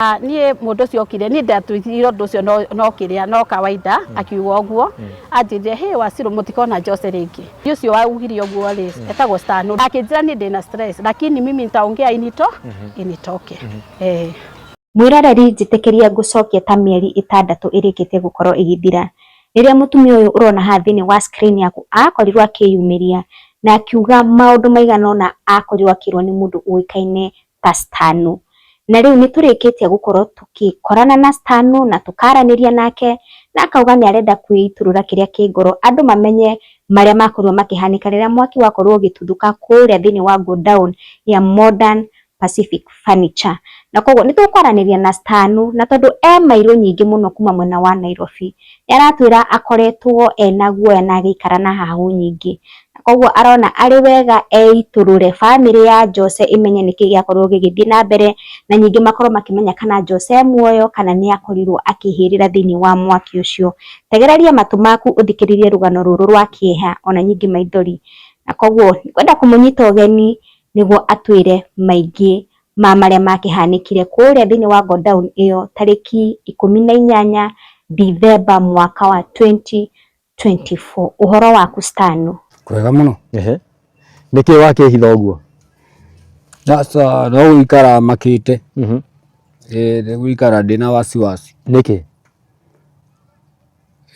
Niĩ mũndũ ũcio okire niĩ ndatuire ũndũ ũcio no kĩrĩa no kawaida akiuga ũguo anjĩrire hey Wacirũ mũtikona Jose rĩngĩ. Ũcio waugire ũguo rĩ etagwo Stano akĩnjĩra niĩ ndĩna stress lakini mimi nitaongea inito initoke. Eh. Mwĩroreri njĩtĩkĩria ngũcokie ta mĩeri ĩtandatũ ĩrĩkĩtie gũkorwo ĩgĩthira, rĩrĩa mũtumia ũyũ ũrona haha thĩinĩ wa screen yaku akorirwo akĩyumĩria na akiuga maũndũ maigana ũna akorirwo akĩrwo nĩ mũndũ ũĩkaine ta Stano. Na rĩu nĩ tũrĩkĩtie gũkorwo tũgĩkorana na Stano na tũkaranĩria nake na akauga nĩ arenda kwĩitũrũra kĩrĩa kĩ ngoro andũ mamenye marĩa makorirwo makĩhanĩka rĩrĩa mwaki wakorwo ũgĩtuthũka kũrĩa thĩinĩ wa godown ya Modern Pacific Furniture. Na koguo nĩ tũkwaranĩria na Stano na tondũ e mairũ nyingĩ mũno kuma mwena wa Nairobi, nĩ aratwĩra akoretwo ena guoya na agĩikara na hahũ nyingĩ. Koguo arona arĩ wega eitũrũre bamĩrĩ ya Jose ĩmenye nĩkĩ gĩakorirwo gĩgĩthiĩ na mbere na ningĩ makorwo makĩmenya kana Jose e muoyo kana nĩ akorirwo akĩhĩrĩra thĩinĩ wa mwaki ũcio. Tegereria matũ maku ũthikĩrĩrie rũgano rũrũ rwa kĩeha ona ningĩ maithori. Na koguo ngwenda kũmũnyita ũgeni nĩguo atwĩre maingĩ ma marĩa makĩhanĩkire kũrĩa thĩinĩ wa godown ĩyo tarĩki 18 Dithemba mwaka wa 2024. Ũhoro waku Stano? Kwega mũno. Ehe. Nĩkĩ wakĩhitha ũguo? Sasa no gũikara makĩte. Ĩĩ nĩ gũikara ndĩna wasiwasi. Nĩkĩ?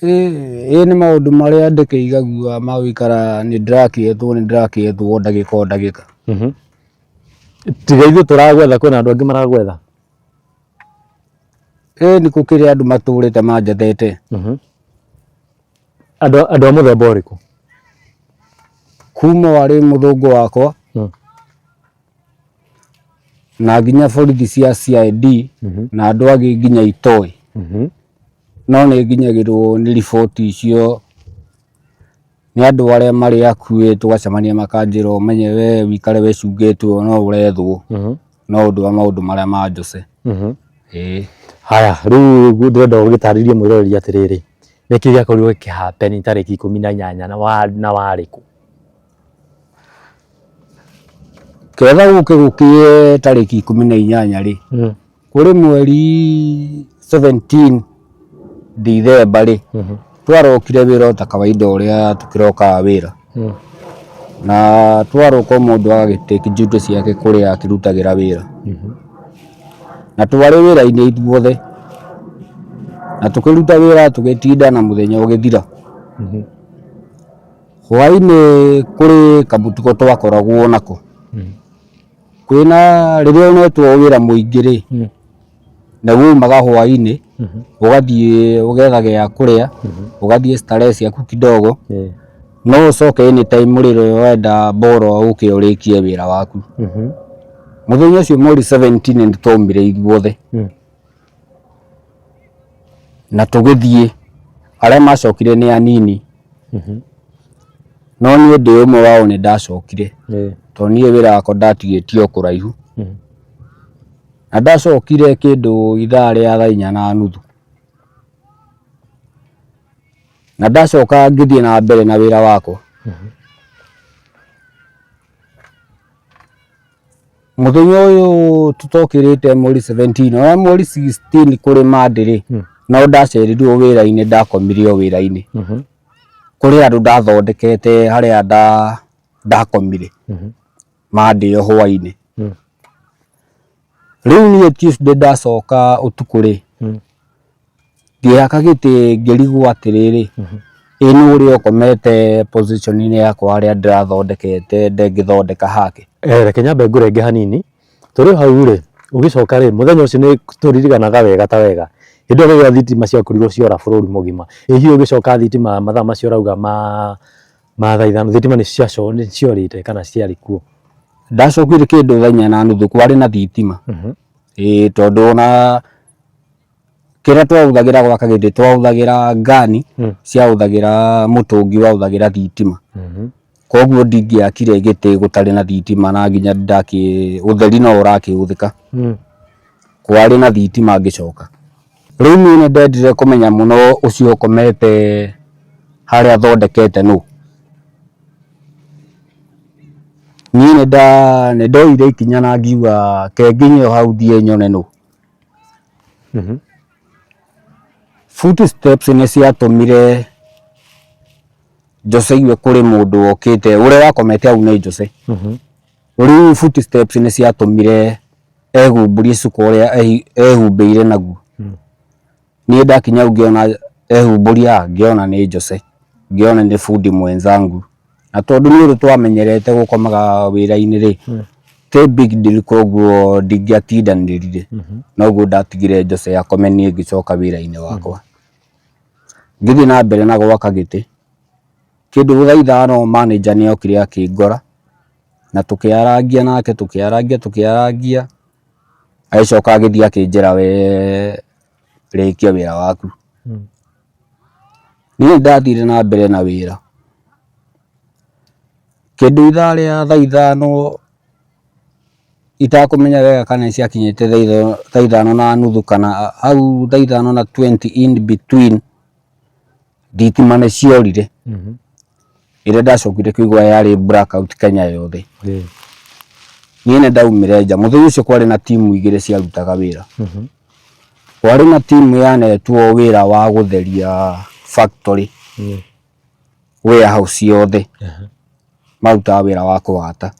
Ĩĩ nĩ maũndũ marĩa ndĩkĩigagua ma gũikara nĩ ndĩrakĩethwo nĩ ndĩrakĩethwo ndagĩka o ndagĩka. Tiga ithuĩ tũragwetha kwĩna andũ angĩ maragwetha? Ĩĩ nĩ gũkĩrĩ andũ matũrĩte manjethete. Andũ andũ a mũthemba ũrĩkũ? Kuma warĩ mũthũngũ wakwa na nginya borithi cia CID na andũ angĩ nginya itoĩ. No nĩ nginyagĩrwo nĩ riboti icio nĩ andũ arĩa marĩ hakuhĩ tũgacemania makanjĩra ũmenye we wĩikare wĩcungĩte no ũrethwo no ũndũ wa maũndũ marĩa ma Jose. Ĩĩ. Haya, rĩu ndĩrenda ũgĩtarĩrie mwĩroreri atĩrĩrĩ, nĩkĩ gĩakorirwo gĩkĩ happen tarĩki 18 na warĩ kũ? Ketha gũke gũkĩe tarĩki 18 rĩ, kũrĩ mweri 17 Dithemba rĩ, twarokire wĩra o ta kawaida ũrĩa tũkĩrokaga wĩra. Na twaroka o mũndũ agagĩ take duty ciake kũrĩa akĩrutagĩra wĩra. Na twarĩ wĩra-inĩ ithuothe, na tũkĩruta wĩra tũgĩtinda na mũthenya ũgĩthira. Hwainĩ kũrĩ kamũtugo twakoragwo nako. Kwĩna rĩrĩa ũnetwo wĩra mũingĩ rĩ, na umaga hwainĩ, ũgathiĩ ũgetha gĩa kũrĩa, ũgathiĩ starehe ciaku kidogo, no ũcoke anytime rĩrĩa wenda bora ũke ũrĩkie wĩra waku. Mũthenya ũcio mweri 17 nĩ twaumire ithuothe. Na tũgĩthiĩ, arĩa macokire nĩ anini, no niĩ ndĩ ũmwe wao nĩ ndacokire, tondũ niĩ wĩra wakwa ndatigĩtie o kũraihu. Na ndacokire kĩndũ ithaa rĩa thaa inya na nuthu. Na ndacoka ngĩthiĩ na mbere na wĩra wakwa. Mũthenya ũyũ tũtokĩrĩte mweri 17 ona mweri 16 kũrĩ Monday rĩ, no ndacereirwo wĩra-inĩ ndakomire o wĩra-inĩ. Kũrĩ andũ ndathondekete harĩa ndakomire Monday ĩyo hwainĩ. Rĩu niĩ Tuesday ndacoka ũtukũ rĩ, ngĩhaka gĩtĩ ngĩrigwo atĩrĩrĩ, ĩ nũ ũrĩa ũkomete position -inĩ yakwa harĩa ndĩrathondekete ndengĩthondeka hake. Eh, reke nyambe ngũrenge hanini tũrĩ o hau rĩ ũgĩcoka rĩ mũthenya ũcio nĩ tũririkanaga wega ta wega hĩndĩ ĩyo rĩrĩa thitima ciakorirwo ciora bũrũri mũgima ĩ hihi ũgĩcoka thitima mathaa macio ũrauga ma ma thaa 5 thitima nĩ ciorĩte kana ciarĩ kuo? Ndacokire kĩndũ thaa 4 na nuthu kwarĩ na thitima. Ĩĩ tondũ ona kĩrĩa twahũthagĩra gwaka gĩtĩ twahũthagĩra ngani ciahũthagĩra mũtũngi wahũthagĩra thitima. Koguo ndingĩakire gĩtĩ gũtarĩ na thitima na nginya ndakĩ ũtheri no ũrakĩhũthĩka. Kwarĩ na thitima ngĩcoka. Rĩu niĩ nĩ ndendire kũmenya mũno ũcio ũkomete harĩa thondekete nũ. Niĩ nĩ ndoire ikinya na ngiuga ke nginye o hau thiĩ nyone nũ. Footsteps nĩ ciatũmire Jose igue kũrĩ mũndũ wokĩte ũrĩa wakomete hau nĩ Jose. Rĩu footsteps nĩ ciatũmire ehumbũrie cuka ũrĩa ehumbĩire naguo. Niĩ ndakinya hau ngĩona ehumbũria ngĩona nĩ Jose, ngĩona nĩ bundi mwenzangu. Na tondũ nĩ ũndũ twamenyerete gũkomaga wĩra-inĩ rĩ, ti big deal koguo ndingĩatindanĩrire. Noguo ndatigire Jose akome niĩ ngĩcoka wĩra-inĩ wakwa. Ngĩthiĩ na mbere na gwaka gĩtĩ, kĩndũ thaa 5 manager nĩ okire akĩngora, na tũkĩarangia nake tũkĩarangia tũkĩarangia, agĩcoka agĩthiĩ akĩnjĩra we rĩkia wĩra waku. Niĩ nĩ ndathire na mbere na wĩra, kĩndũ ithaa rĩa thaa 5 itakũmenya wega kana nĩ ciakinyĩte thaa 5:30 kana hau thaa 5:20 in between, thitima nĩ ciorire, ĩrĩa ndacokire kũigua yarĩ blackout Kenya yothe. Niĩ nĩ ndaumire nja, mũthenya ũcio kwarĩ na timu igĩrĩ ciarutaga wĩra. Kwarĩ na timu yanetwo wĩra wa gũtheria factory, warehouse yothe, marutaga wĩra wa kũhata.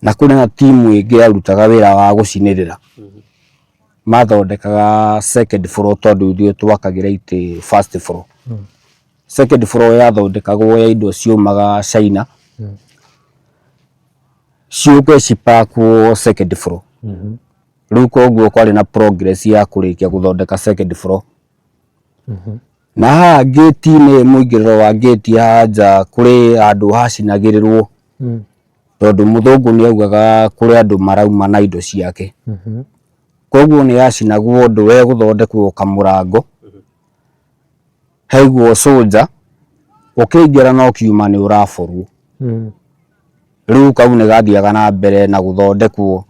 Na kũrĩ na timu ĩngĩ yarutaga wĩra wa gũcinĩrĩra. Mathondekaga second floor tondũ ithuĩ twakagĩra itĩ first floor. Second floor yathondekagwo ya indo ciaumaga China, ciũke cipakwo second floor. Rĩu koguo kwarĩ na progress ya kũrĩkia gũthondeka second floor. Na haha ngĩti-inĩ mũingĩrĩro wa ngĩti haha nja kũrĩ handũ hacinagĩrĩrwo, tondũ mũthũngũ nĩ augaga kũrĩ andũ marauma na indo ciake. Koguo nĩ yacinagwo ũndũ wegũthondekwo kamũrango, haigwo soldier, ũkĩingĩra na ũkiuma nĩ ũraborwo. Rĩu kau nĩ gathiaga na mbere na gũthondekwo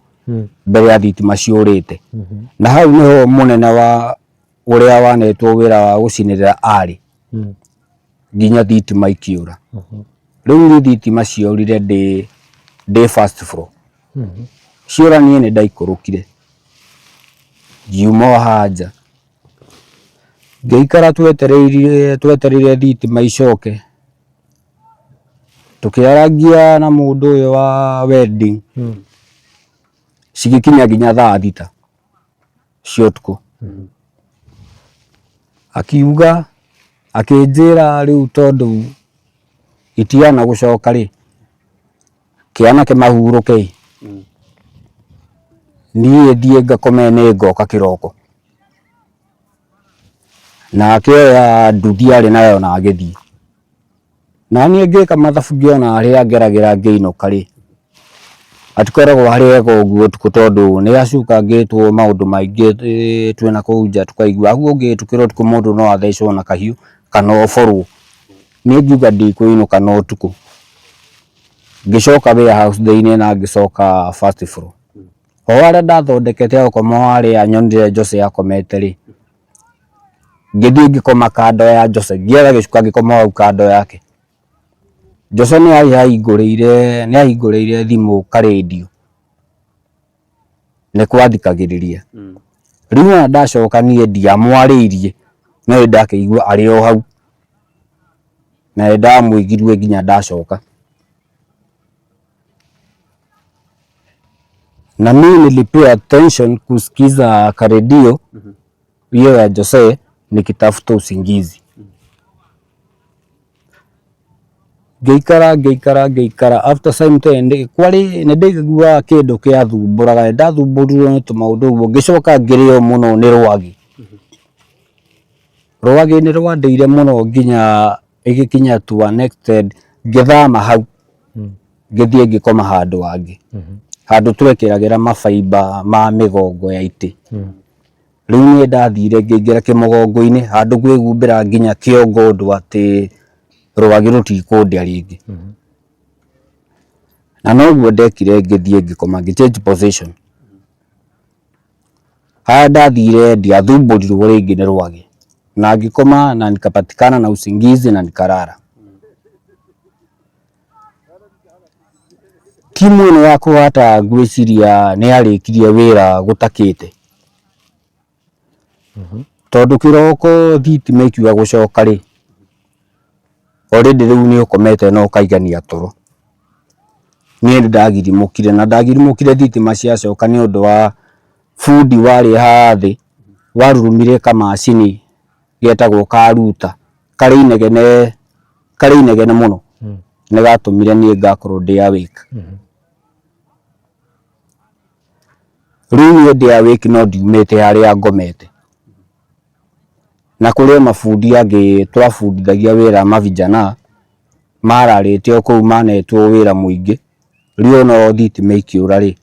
mbere ya thitima ciũrĩte. Na hau nĩho mũnene wa ũrĩa wanetwo wĩra wa gũcinĩrĩra arĩ, nginya thitima ikĩũra. Rĩu niĩ thitima ciorire ndĩ first floor. Ciora niĩ nĩ ndaikũrũkire, ngiuma o haha nja, ngĩikara twetereire thitima icoke, tũkĩarangia na mũndũ ũyũ wa welding, cigĩkinya nginya thaa 6 cia ũtukũ. Akiuga, akĩnjĩra rĩu tondũ itiana gũcoka rĩ, kĩanake mahurũke ĩ, niĩ thiĩ ngakome nĩ ngoka kĩroko. Na akĩoya nduthi arĩ nayo na agĩthiĩ. Na niĩ ngĩka mathabu ngĩona harĩa ngeragĩra ngĩinũka rĩ, hatikoragwo harĩ hega ũguo ũtukũ tondũ nĩ hacukangĩtwo maũndũ maingĩ twĩna kũu nja tũkaigua hau ũngĩhĩtũkĩra ũtukũ mũndũ no athecwo na kahiũ kana ũborwo. Niĩ ngiuga ndikũinũka na ũtukũ. Ngĩcoka warehouse thĩiniĩ na ngĩcoka first floor. O harĩa ndathondekete gũkoma o harĩa nyonire Jose akomete rĩ, ngĩthiĩ ngĩkoma kando ya Jose, ngĩetha gĩcuka ngĩkoma hau kando yake. Jose nĩ ahingũrĩire thimũ karendio, nĩ kwathikagĩrĩria. Rĩu ona ndacoka niĩ ndiamwarĩirie, no nĩ ndakĩigua arĩ o hau, na nĩ ndamũiguire nginya ndacoka. Na mimi nilipay attention kusikiza karedio hiyo ya Jose nikitafuta usingizi. Ngĩikara ngĩikara ngĩikara after some time kwarĩ nĩ ndaiguaga kĩndũ gĩathumbũraga, nĩ ndathumbũrirwo nĩ tũmaũndũ ũguo ngĩcoka ngĩrĩo mũno nĩ rwagĩ. Rwagĩ nĩ rwandĩire mũno nginya ĩgĩkinya to an extent ngĩthama hau ngĩthiĩ ngĩkoma handũ hangĩ, handũ twekĩragĩra mabaimba ma mĩgongo ya itĩ. Rĩu niĩ ndathire ngĩingĩra kĩmũgongo-inĩ handũ kwĩhumbĩra nginya kĩongo ũndũ atĩ rwagĩ rũtikũndĩa rĩngĩ. Na noguo ndekire ngĩthiĩ ngĩkoma ngĩ change position. Harĩa ndathire ndiathumbũrirwo rĩngĩ nĩ rwagĩ na ngĩkoma na nikapatikana na usingizi na nikalala. Timu ĩno ya kũhata ngwĩciria nĩ yarĩkirie wĩra gũtakĩte. Tondũ kĩroko thitima ĩkiuga gũcoka rĩ, already rĩu nĩ ũkomete na ũkaigania toro. Niĩ nĩ ndagirimũkire na ndagirimũkire thitima ciacoka nĩ ũndũ wa bundi warĩ haha thĩ warurumire kamacini getagwo ka ruta karĩ inegene karĩ inegene mũno nĩ gatũmire niĩ ngakorwo ndĩ awake. Rĩu niĩ ndĩ awake no ndiumĩte harĩa ngomete. Na kũrĩ o mabundi angĩ twabundithagia wĩra mavijana mararĩte o kũu manetwo wĩra mũingĩ. Rĩu onao thitima ikĩũra rĩ,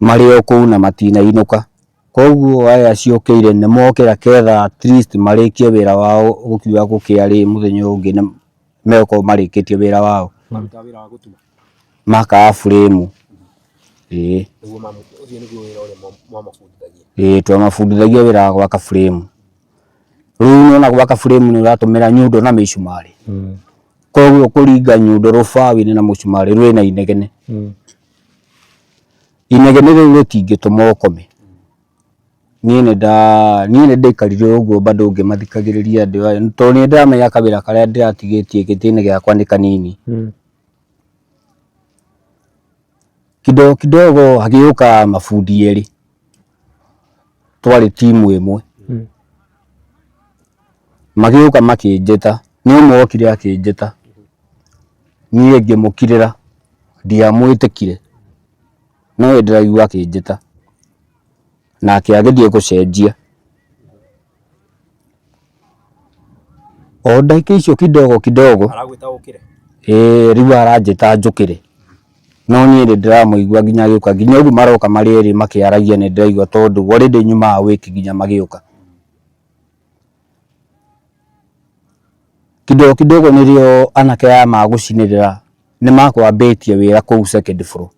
marĩ o kũu na matinainũka. Koguo aya ciũkĩire nĩ mokĩra ketha at least marĩkie wĩra wao gũkiuga gũkĩa rĩ mũthenya ũyũ ũngĩ megũkorwo marĩkĩtie wĩra wao. Marutaga wĩra wa gũtuma? Makaga buremu. Ĩĩ. Nĩguo ũcio nĩguo wĩra ũrĩa mwamabundithagia? Ĩĩ twamabundithagia wĩra wa gwaka buremu. Rĩu nĩwona gwaka buremu nĩ ũratũmĩra nyundo na mĩcumarĩ. Koguo kũringa nyundo rũbaũ-inĩ na mũcumarĩ rwĩna inegene. Inegene rĩu rĩtingĩtũma ũkome. Niĩ nĩ nda niĩ nĩ ndaikarire ũguo bado ngĩmathikagĩrĩria andũ aya tondũ nĩ ndĩramenya kawĩra karĩa ndĩratigĩtie gĩtĩ-inĩ gĩakwa nĩ kanini. Kidogo kidogo hagĩũka mabundi erĩ, twarĩ timu ĩmwe. Magĩũka makĩnjĩta, nĩ ũmwe okire akĩnjĩta, niĩ ngĩmũkirĩra, ndiamwĩtĩkire, no nĩ ndĩraigua akĩnjĩta, nake agĩthiĩ gũcenjia. O ndagĩka icio kidogo kidogo, Aragwĩta ũkĩre? ĩĩ rĩu aranjĩta njũkĩre, no niĩ nĩ ndĩramũigua nginya agĩũka, nginya ũguo maroka marĩ erĩ makĩaragia nĩ ndĩraigua tondũ already nyumaga awake nginya magĩũka. Kidogo kidogo nĩrĩo anake aya magũcinĩrĩra nĩ makwambĩtie wĩra kũu second floor.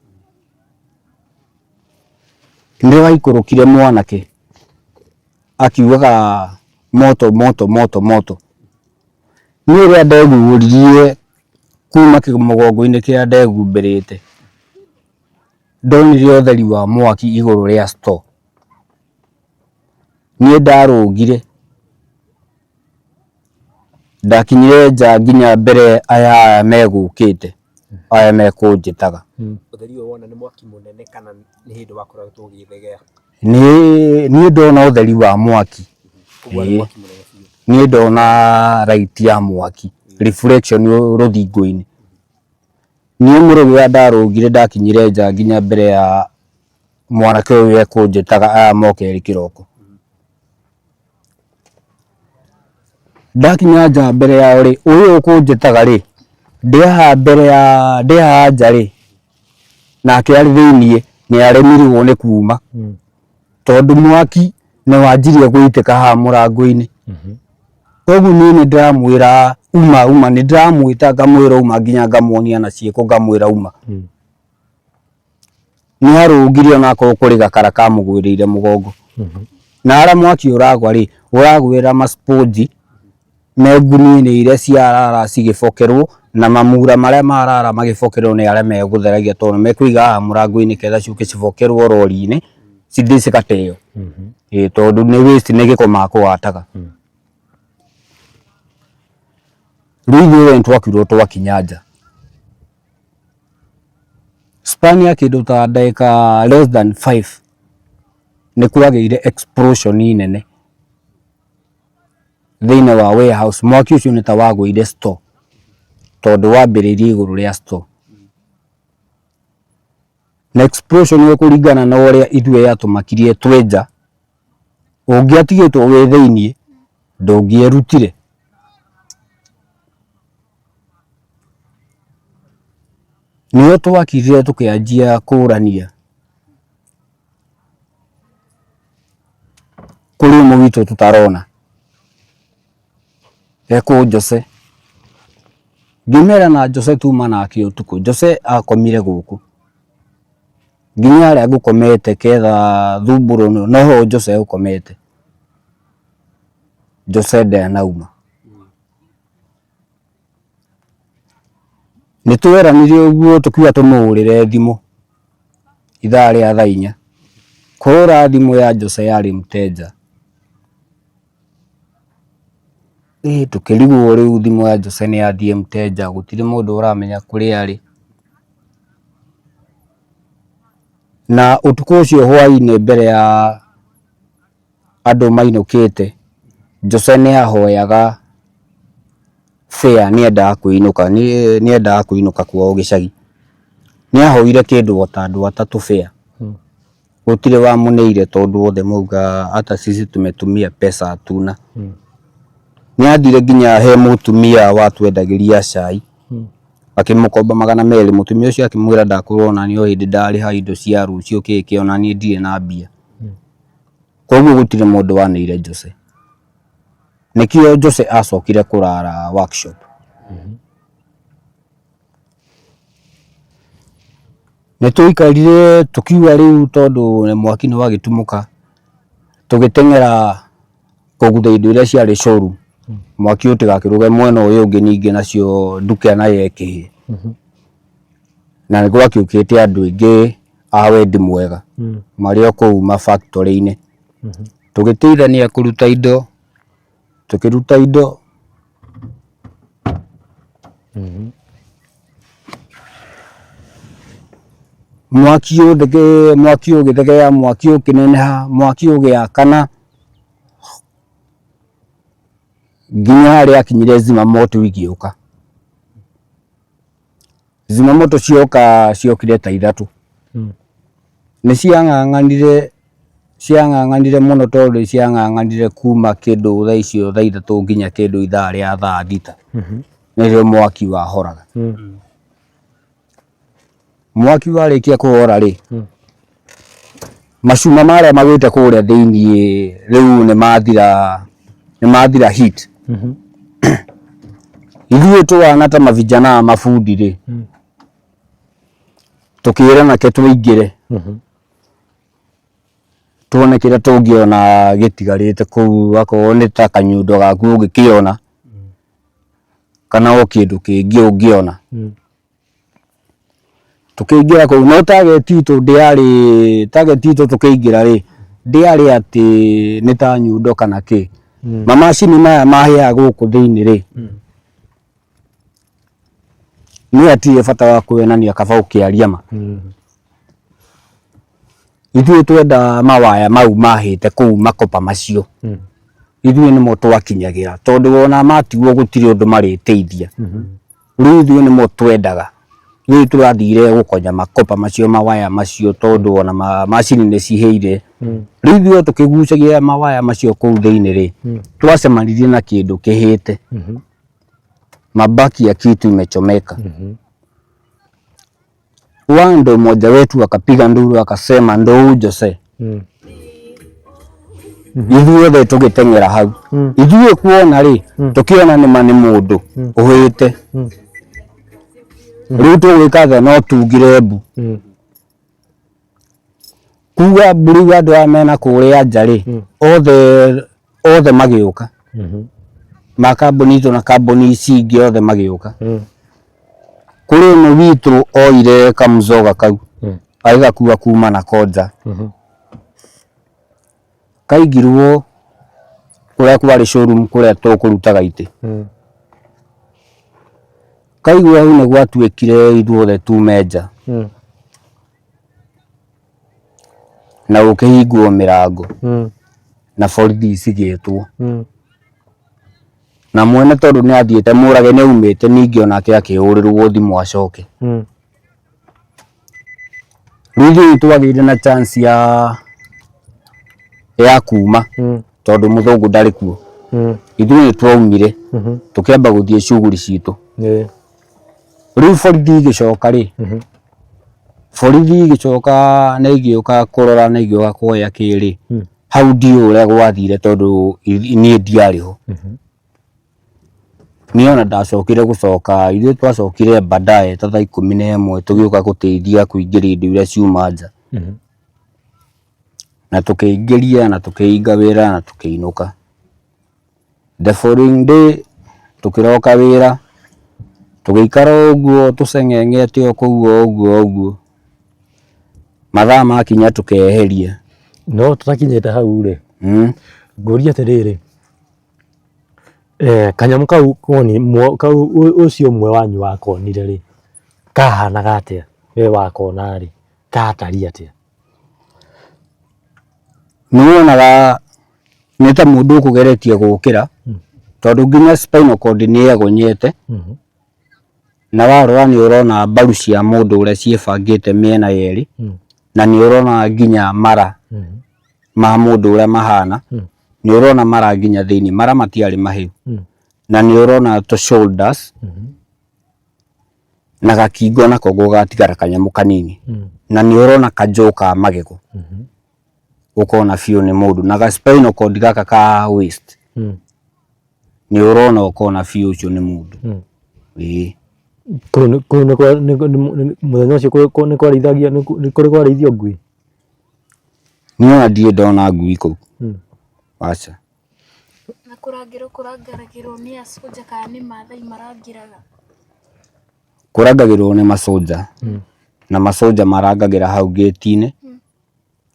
Nĩ waikũrũkire mwanake akiugaga moto moto moto moto. Niĩ rĩrĩa ndeguũririe kuma kĩmũgongo-inĩ kĩrĩa ndehumbĩrĩte, ndonire ũtheri wa mwaki igũrũ rĩa store. Niĩ ndarũgire, ndakinyire nja nginya mbere aya megũkĩte, aya mekũnjĩtaga. Ũtheri ũyũ wona nĩ mwaki mũnene kana nĩ hĩndĩ wakoretwo ũgĩthegea? Niĩ ndona ũtheri wa mwaki, Ũguo warĩ mwaki mũnene biũ. niĩ ndona light ya mwaki, reflection rũthingo-inĩ. Niĩ mũrũgĩra ndarũgire ndakinyire nja nginya mbere ya mwanake ũyũ ekũnjĩtaga aya moke erĩ kĩroko. Ndakinya nja mbere yao rĩ, ũyũ ũkũnjĩtaga rĩ, ndĩ haha mbere ya ndĩ haha nja rĩ, nake arĩ thĩiniĩ nĩ aremirwo nĩ kuma tondũ mwaki nĩ wanjirie gũitĩka haha mũrango-inĩ. Koguo niĩ nĩ ndĩramwĩra uma uma, nĩ ndĩramwĩta ngamwĩra uma nginya ngamuonia na ciĩko ngamwĩra uma. Nĩ arũngire onakorwo kũrĩ gakara kamũgwĩrĩire mũgongo. Na harĩa mwaki ũragwa rĩ, ũragwĩra ma sponge me ngunia-inĩ iria ciarara cigĩbokerwo na mamura marĩa marara magĩbokerwo nĩ arĩa megũtheragia tondũ mekũiga haha mũrango-inĩ ketha ciũke cibokerwo rori-inĩ cithiĩ cigateo. Ĩĩ tondũ nĩ waste nĩ gĩko makũhataga. Rĩu ithuĩ nĩ twakirwo twakinya nja. Span ya kĩndũ ta ndagĩka less than 5 nĩ kwagĩire explosion nene thĩinĩ wa warehouse. Mwaki ũcio nĩ ta wagũire store tondũ wambĩrĩirie igũrũ rĩa store. Na explosion ĩyo kũringana na ũrĩa ithuĩ yatũmakirie twĩ nja, ũngĩatigĩtwo wĩ thĩiniĩ ndũngĩerutire. Nĩo twakire tũkĩanjia kũrania kũrĩ ũmwe witũ tũtarona ekwo Jose. Ngĩmera na Jose tuma nake ũtukũ, Jose akomire gũkũ nginya harĩa ngũkomete ketha thumbũrũ noho Jose ũkomete. Jose ndanauma. Nĩ tweranire ũguo tũkiuga tũmũhũrĩre thimũ ithaa rĩa thaa inya. Kũhũra thimũ ya Jose yarĩ mteja. Ĩĩ tũkĩrigwo rĩu thimũ ya Jose nĩ yathiĩ mteja, gũtirĩ mũndũ ũramenya kũrĩa arĩ. Na ũtukũ ũcio hwainĩ mbere ya andũ mainũkĩte, Jose nĩ ahoyaga fare, nĩ endaga kũinũka, nĩ endaga kũinũka kwao gĩcagi. Nĩ ahoire kĩndũ o ta andũ atatũ fare. Gũtirĩ wamũneire tondũ othe mauga hata sisi tumetumia pesa hatuna. Nĩ athire nginya he mũtumia watwendagĩria cai akĩmũkomba 200, mũtumia ũcio akĩmwĩra ndakũrora ona niĩ o hĩndĩ ndarĩha indo cia rũciũ kĩ kĩ ona niĩ ndirĩ na mbia. Koguo gũtirĩ mũndũ waneire Jose. Nĩkĩo Jose acokire kũrara workshop. Nĩ twaikarire tũkiuga rĩu tondũ mwaki nĩ wagĩtumũka, tũgĩteng'era kũgutha indo iria ciarĩ showroom, mwaki ũtigakĩrũge mwena ũyũ ũngĩ ningĩ nacio nduka nayo ĩkĩhĩe. Na nĩ gwakĩũkĩte andũ aingĩ a wendi mwega marĩ o kũu ma factory -inĩ. Tũgĩteithania kũruta indo, tũkĩruta indo. Mwaki ũthege mwaki ũgĩthegea mwaki ũkĩneneha mwaki ũgĩakana nginya harĩa akinyire zimamoto igĩũka. Zimamoto cioka ciokire ta ithatũ. Nĩ ciang'ang'anire ciang'ang'anire mũno tondũ nĩ ciang'ang'anire kuma kĩndũ thaa icio thaa 3 nginya kĩndũ ithaa rĩa thaa 6 nĩrĩo mwaki wahoraga. Mwaki warĩkia kũhora rĩ, macuma marĩa magwĩte kũrĩa thĩiniĩ rĩu nĩ mathira, nĩ mathira heat. Ithuĩ tũhana ta mavijana mabundi rĩ, tũkĩrana ke tũingĩre tuone kĩrĩa tũngĩona gĩtigarĩte kũu, akorwo nĩ ta kanyundo gaku ũngĩkĩona, kana o kĩndũ kĩngĩ ũngĩona. Tũkĩingĩra kũu, no target itũ ndĩarĩ, target itũ tũkĩingĩra rĩ, ndĩarĩ atĩ nĩ ta nyundo kana kĩ. Mamacini maya mahĩaga gũkũ thĩinĩ rĩ, niĩ hatirĩ bata wa kũhenania kaba ũkĩaria ma. Ithuĩ twenda mawaya mau mahĩte kũu makopa macio, ithuĩ nĩmo twakinyagĩra tondũ ona matigwo gũtirĩ ũndũ marĩteithia. Rĩu ithuĩ nĩmo twendaga, rĩu tũrathire gũkonya makopa macio mawaya macio tondũ ona macini nĩ cihĩire. Rĩu ithuĩ o tũkĩgucagia mawaya macio kũu thĩinĩ rĩ, twacemanirie na kĩndũ kĩhĩte. Mabaki ya kitu imechomeka. Wando mmoja wetu akapiga nduru akasema ndo huyu Jose. Ithuothe tũgĩteng'era hau. Ithuĩ kuona rĩ, tũkĩona nĩma nĩ mũndũ ũhĩte. Rĩu tũgwĩka atĩa no tungire mbu. Kuga mbu rĩu andũ aya mena kũrĩa nja rĩ, othe othe magĩũka. Ma kambuni itũ na kambuni ici ingĩ othe magĩũka. Kũrĩ ũmwe witũ oire kamzoga kau agĩgakua kuma nako nja. Kaigirwo kũrĩa kwarĩ showroom kũrĩa tũkũrutaga itĩ. Kaigwo hau nĩ gwatuĩkire ithuothe tume nja na gũkĩhingwo mĩrango na borithi cigĩtwo. Na mwene tondũ nĩ athiĩte mũrage nĩ aumĩte ningĩ onake akĩhũrĩrwo thimũ acoke. Rĩu ithuĩ nĩ twagĩire na chance ya kuma tondũ mũthũngũ ndarĩ kuo. Ithuĩ nĩ twaumire tũkĩamba gũthiĩ shughuli citũ. Rĩu borithi igĩcoka rĩ, borithi igĩcoka na igĩũka kũrora na igĩũka kuoya kĩ rĩ, hau ndiũĩ ũrĩa gwathire tondũ niĩ ndiarĩ ho. Niĩ ona ndacokire gũcoka, ithuĩ twacokire baadaye ta thaa 11 tũgĩũka gũteithia kũingĩria indo iria ciuma nja. Na tũkĩingĩria na tũkĩhinga wĩra na tũkĩinũka. The following day tũkĩroka wĩra, tũgĩikara o ũguo tũceng'eng'ete o kũu o ũguo o ũguo, mathaa makinya tũkeheria. No tũtakinyĩte hau rĩ, ngũrie atĩrĩrĩ, Eh, kanyamũ kau koni kau ũcio ũmwe wanyu wakonire rĩ, kahanaga atĩa? We wakona rĩ, gatariĩ atĩa? Nĩ wonaga nĩ ta mũndũ ũkũgeretie gũkĩra tondũ nginya spinal cord nĩ yegonyete na warora nĩ ũrona mbaru cia mũndũ ũrĩa ciĩbangĩte mĩena yerĩ na nĩ ũrona nginya mara ma mũndũ ũrĩa mahana, nĩ ũrona mara nginya thĩinĩ, mara matiarĩ mahĩu na nĩ ũrona tũ shoulders na gakingo nako gũgatigara kanyamũ kanini na nĩ ũrona kanjũ ka magego ũkona biũ nĩ mũndũ na ga spinal cord gaka ka waist nĩ ũrona ũkona biũ ũcio nĩ mũndũ. Ĩĩ. Kũu nĩ mũthenya ũcio nĩ kwarĩithagio nĩ kũrĩ kwarĩithio ngui? Niĩ ona ndirĩ ndona ngui kũu. Aca. Na kũrangĩrwo kũrangagĩrwo nĩ a soja kana nĩ Maathai marangĩraga? Kũrangagĩrwo nĩ masoja na masoja marangagĩra hau ngĩti-inĩ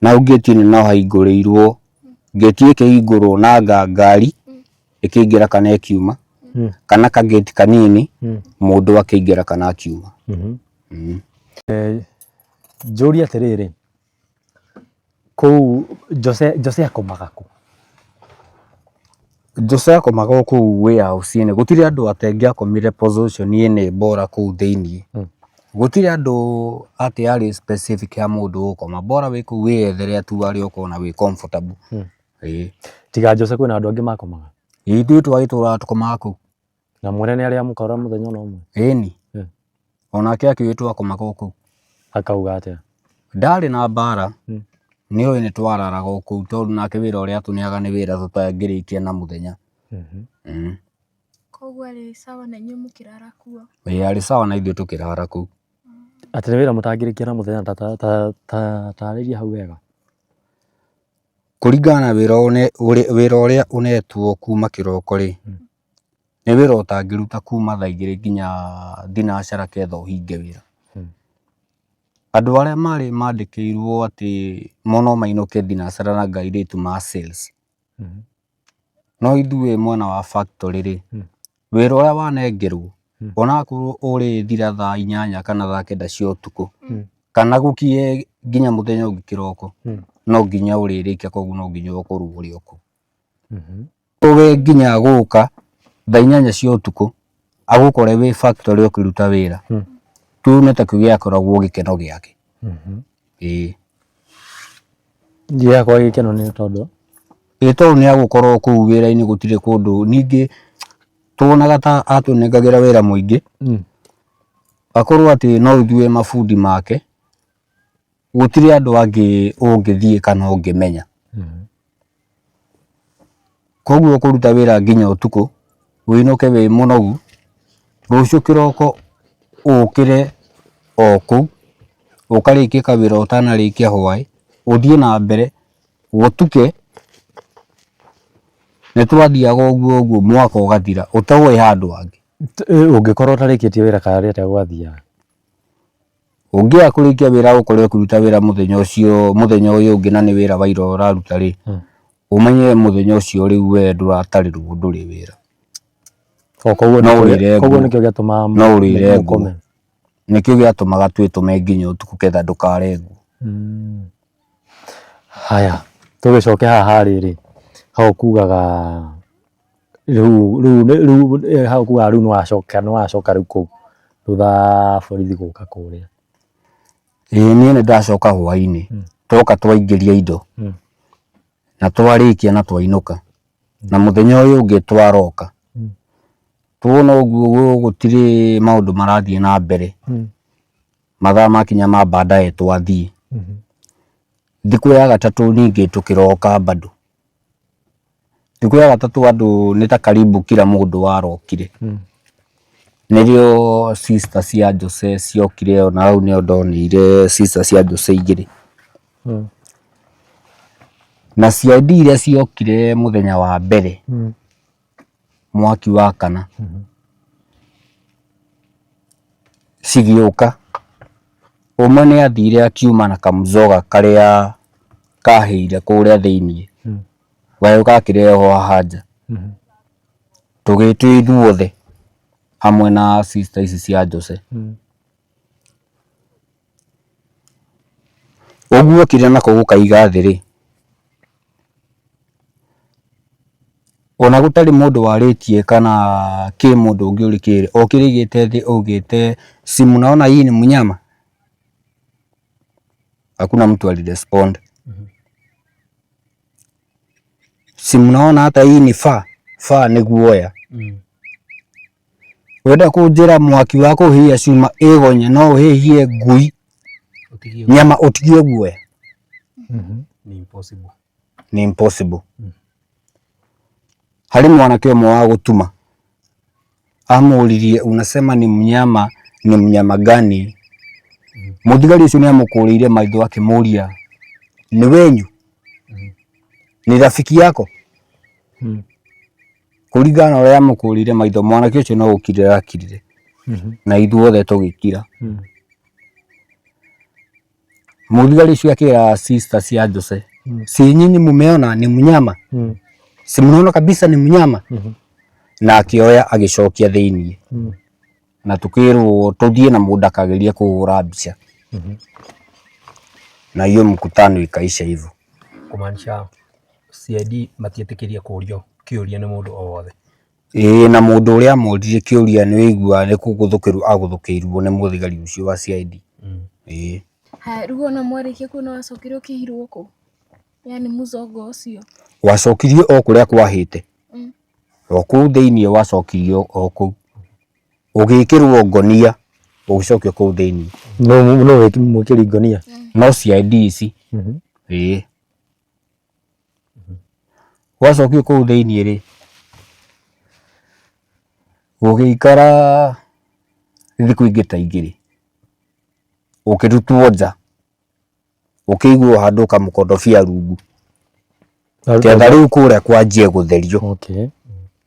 na hau ngĩti-inĩ no hahingũrĩirwo ngĩti ĩkĩhingũrwo na ngari ĩkĩingĩra kana ĩkiuma kana kagĩti kanini mũndũ akĩingĩra kana akiuma. Njũrie atĩrĩrĩ, kũu Jose Jose akomaga kũ? Jose akomaga o kũu warehouse-inĩ gũtirĩ andũ atengĩakomire position ĩnĩ bora kũu thĩiniĩ. Gũtirĩ andũ atĩ yarĩ specific ya mũndũ gũkoma bora wĩ kũu wĩyethere tu harĩa ũkona wĩ comfortable. Ĩĩ. Tiga Jose kwĩna andũ angĩ makomaga? Ĩĩ ithuĩ twagĩtũraga tũkomaga kũu. Na mwene nĩ arĩ amũkora mũthenya ona ũmwe? Ĩni. Onake akĩũĩ twakomaga o kũu. Akauga atĩa? Ndarĩ na mbara nĩ oĩ nĩ twararaga o kũu tondũ nake wĩra ũrĩa atũneaga nĩ wĩra tũtangĩrĩkia na mũthenya. Koguo arĩ sawa na inyuĩ mũkĩrara kuo? Ĩĩ arĩ sawa na ithuĩ tũkĩrara kũu. Atĩ nĩ wĩra mũtangĩrĩkia na mũthenya ta tarĩria hau wega. Kũringana na wĩra ũrĩa ũnetwo kuma kĩroko rĩ, nĩ wĩra ũtangĩruta kuma thaa igĩrĩ nginya thinacara ketha ũhinge wĩra. Andũ arĩa marĩ mandĩkĩirwo atĩ mo no mainũke thinacara na airĩtu ma sales. No ithuĩ mwena wa factory rĩ, wĩra ũrĩa wanengerwo onakorwo ũrĩthira thaa inyanya kana thaa kenda cia ũtukũ kana gũkiye nginya mũthenya ũngĩ kĩroko, no nginya ũrĩrĩkia koguo no nginya ũkorwo ũrĩ o kũu. We nginya gũka thaa inyanya cia ũtukũ agũkore wĩ factory ũkĩruta wĩra, kĩu nĩ takĩo gĩakoragwo gĩkeno gĩake. Ĩĩ. Gĩakoragwo gĩkeno nĩ tondũ? Ĩĩ tondũ nĩ agũkorwo kũu wĩra-inĩ gũtirĩ kũndũ, ningĩ tuonaga ta atũnengagĩra wĩra mũingĩ, akorwo atĩ no ithuĩ mabundi make, gũtirĩ andũ angĩ ũngĩthiĩ kana ũngĩmenya. Koguo ũkũruta wĩra nginya ũtukũ, ũinũke wĩ mũnogu, rũciũ kĩroko ũkĩre o kũu, ũkarĩkie kawĩra ũtanarĩkia hwaĩ, ũthiĩ na mbere, gũtuke, nĩ twathiaga ũguo ũguo mwaka ũgathira ũtoĩ handũ hangĩ. Ũngĩkorwo ũtarĩkĩtie wĩra karĩ atĩa gwathiaga? Ũngĩaga kũrĩkia wĩra ũkore ũkĩruta wĩra mũthenya ũcio mũthenya ũyũ ũngĩ na nĩ wĩra wa ira ũraruta rĩ, ũmenye mũthenya ũcio rĩu we ndũratarĩrwo ndũrĩ wĩra. Koguo No ũrĩre koguo nguo. nĩkĩo gĩatũmaga No ũrĩre nguo. mũkome. Nĩkĩo gĩatũmaga twĩtũme nginya ũtukũ ketha ndũkarengwo. Haya, tũgĩcoke haha rĩrĩ, hau ũkugaga rĩu rĩu rĩu hau ũkugaga rĩu nĩwacoka nĩwacoka rĩu kũu thutha wa borithi gũka kũrĩa. Ĩĩ niĩ nĩ ndacoka hwainĩ, twoka twaingĩria indo na twarĩkia na twainũka na mũthenya ũyũ ũngĩ twaroka, tuona ũguo gũtirĩ maũndũ marathiĩ na mbere, mathaa makinya ma baadaye twathiĩ. Thikũ ya gatatũ ningĩ tũkĩroka bado. Thikũ ya gatatũ andũ nĩ ta karibu kila mũndũ warokire. Nĩrĩo sister cia Jose ciokire ona hau nĩho ndonire sister cia Jose igĩrĩ. Na CID iria ciokire mũthenya wa mbere mwaki wakana cigĩũka, ũmwe nĩ athire akiuma na kamzoga karĩa kahĩire kũrĩa thĩiniĩ, gagĩũka gakĩrehwo haha nja. Tũgĩtwo ithuothe hamwe na sister ici cia Jose. Ũguo okire nako gũkaiga thĩ rĩ, ona gũtarĩ mũndũ warĩtie kana kĩ mũndũ ũngĩ ũrĩ kĩrĩ, okire aigĩte thĩ augĩte si mnaona hii ni mnyama? Hakuna mtu alirespond. Si mnaona hata hii ni fur? Fur nĩ guoya. Wenda kũnjĩra mwaki wa kũhĩhia cuma ĩgonye no ũhĩhie ngui nyama ũtigie guoya? Ni impossible. Ni impossible. Harĩ mwanake ũmwe wa gũtuma amũririe unasema ni mnyama ni mnyama gani? Mũthigari ũcio nĩ amũkũrĩire maitho akĩmũria ni wenyu? Ni rafiki yako? Kũringana na ũrĩa amũkũrĩire maitho mwanake ũcio no gũkirĩra akirire na ithuothe tũgĩkira. Mũthigari ũcio akĩra sister cia Jose, si nyinyi mumeona ni mnyama? Si mnaona kabisa ni mnyama? Na akĩoya agĩcokia thĩiniĩ na tukĩrwo tũthiĩ na mũndũ akageria kũhũra mbica na hiyo mkutano ikaisha hivyo. Kumaanisha CID matietĩkĩria kũrio kĩũria nĩ mũndũ o wothe. Ĩĩ na mũndũ ũrĩa amũririe kĩũria nĩ wĩigua nĩ kũgũthũkĩrwo agũthũkĩirwo nĩ mũthigari ũcio wa CID. Ĩĩ. Haya, rĩu ona mwarĩkia kuona wacokire ũkĩhirwo kũ? Yani mũcongo ũcio. Wacokirio o kũrĩa kwahĩte. O kũu thĩiniĩ wacokirio o kũu. Ũgĩkĩrwo ngonia ũgĩcokio kũu thĩiniĩ. No no mwĩkĩri ngonia. No CID ici. Ĩĩ. Wacokio kũu thĩiniĩ rĩ, ũgĩikara thikũ ingĩ ta igĩrĩ, ũkĩrutwo nja, ũkĩigwo handũ kamũkondobia rungu, ketha rĩu kũrĩa kwanjie gũtherio. Okay.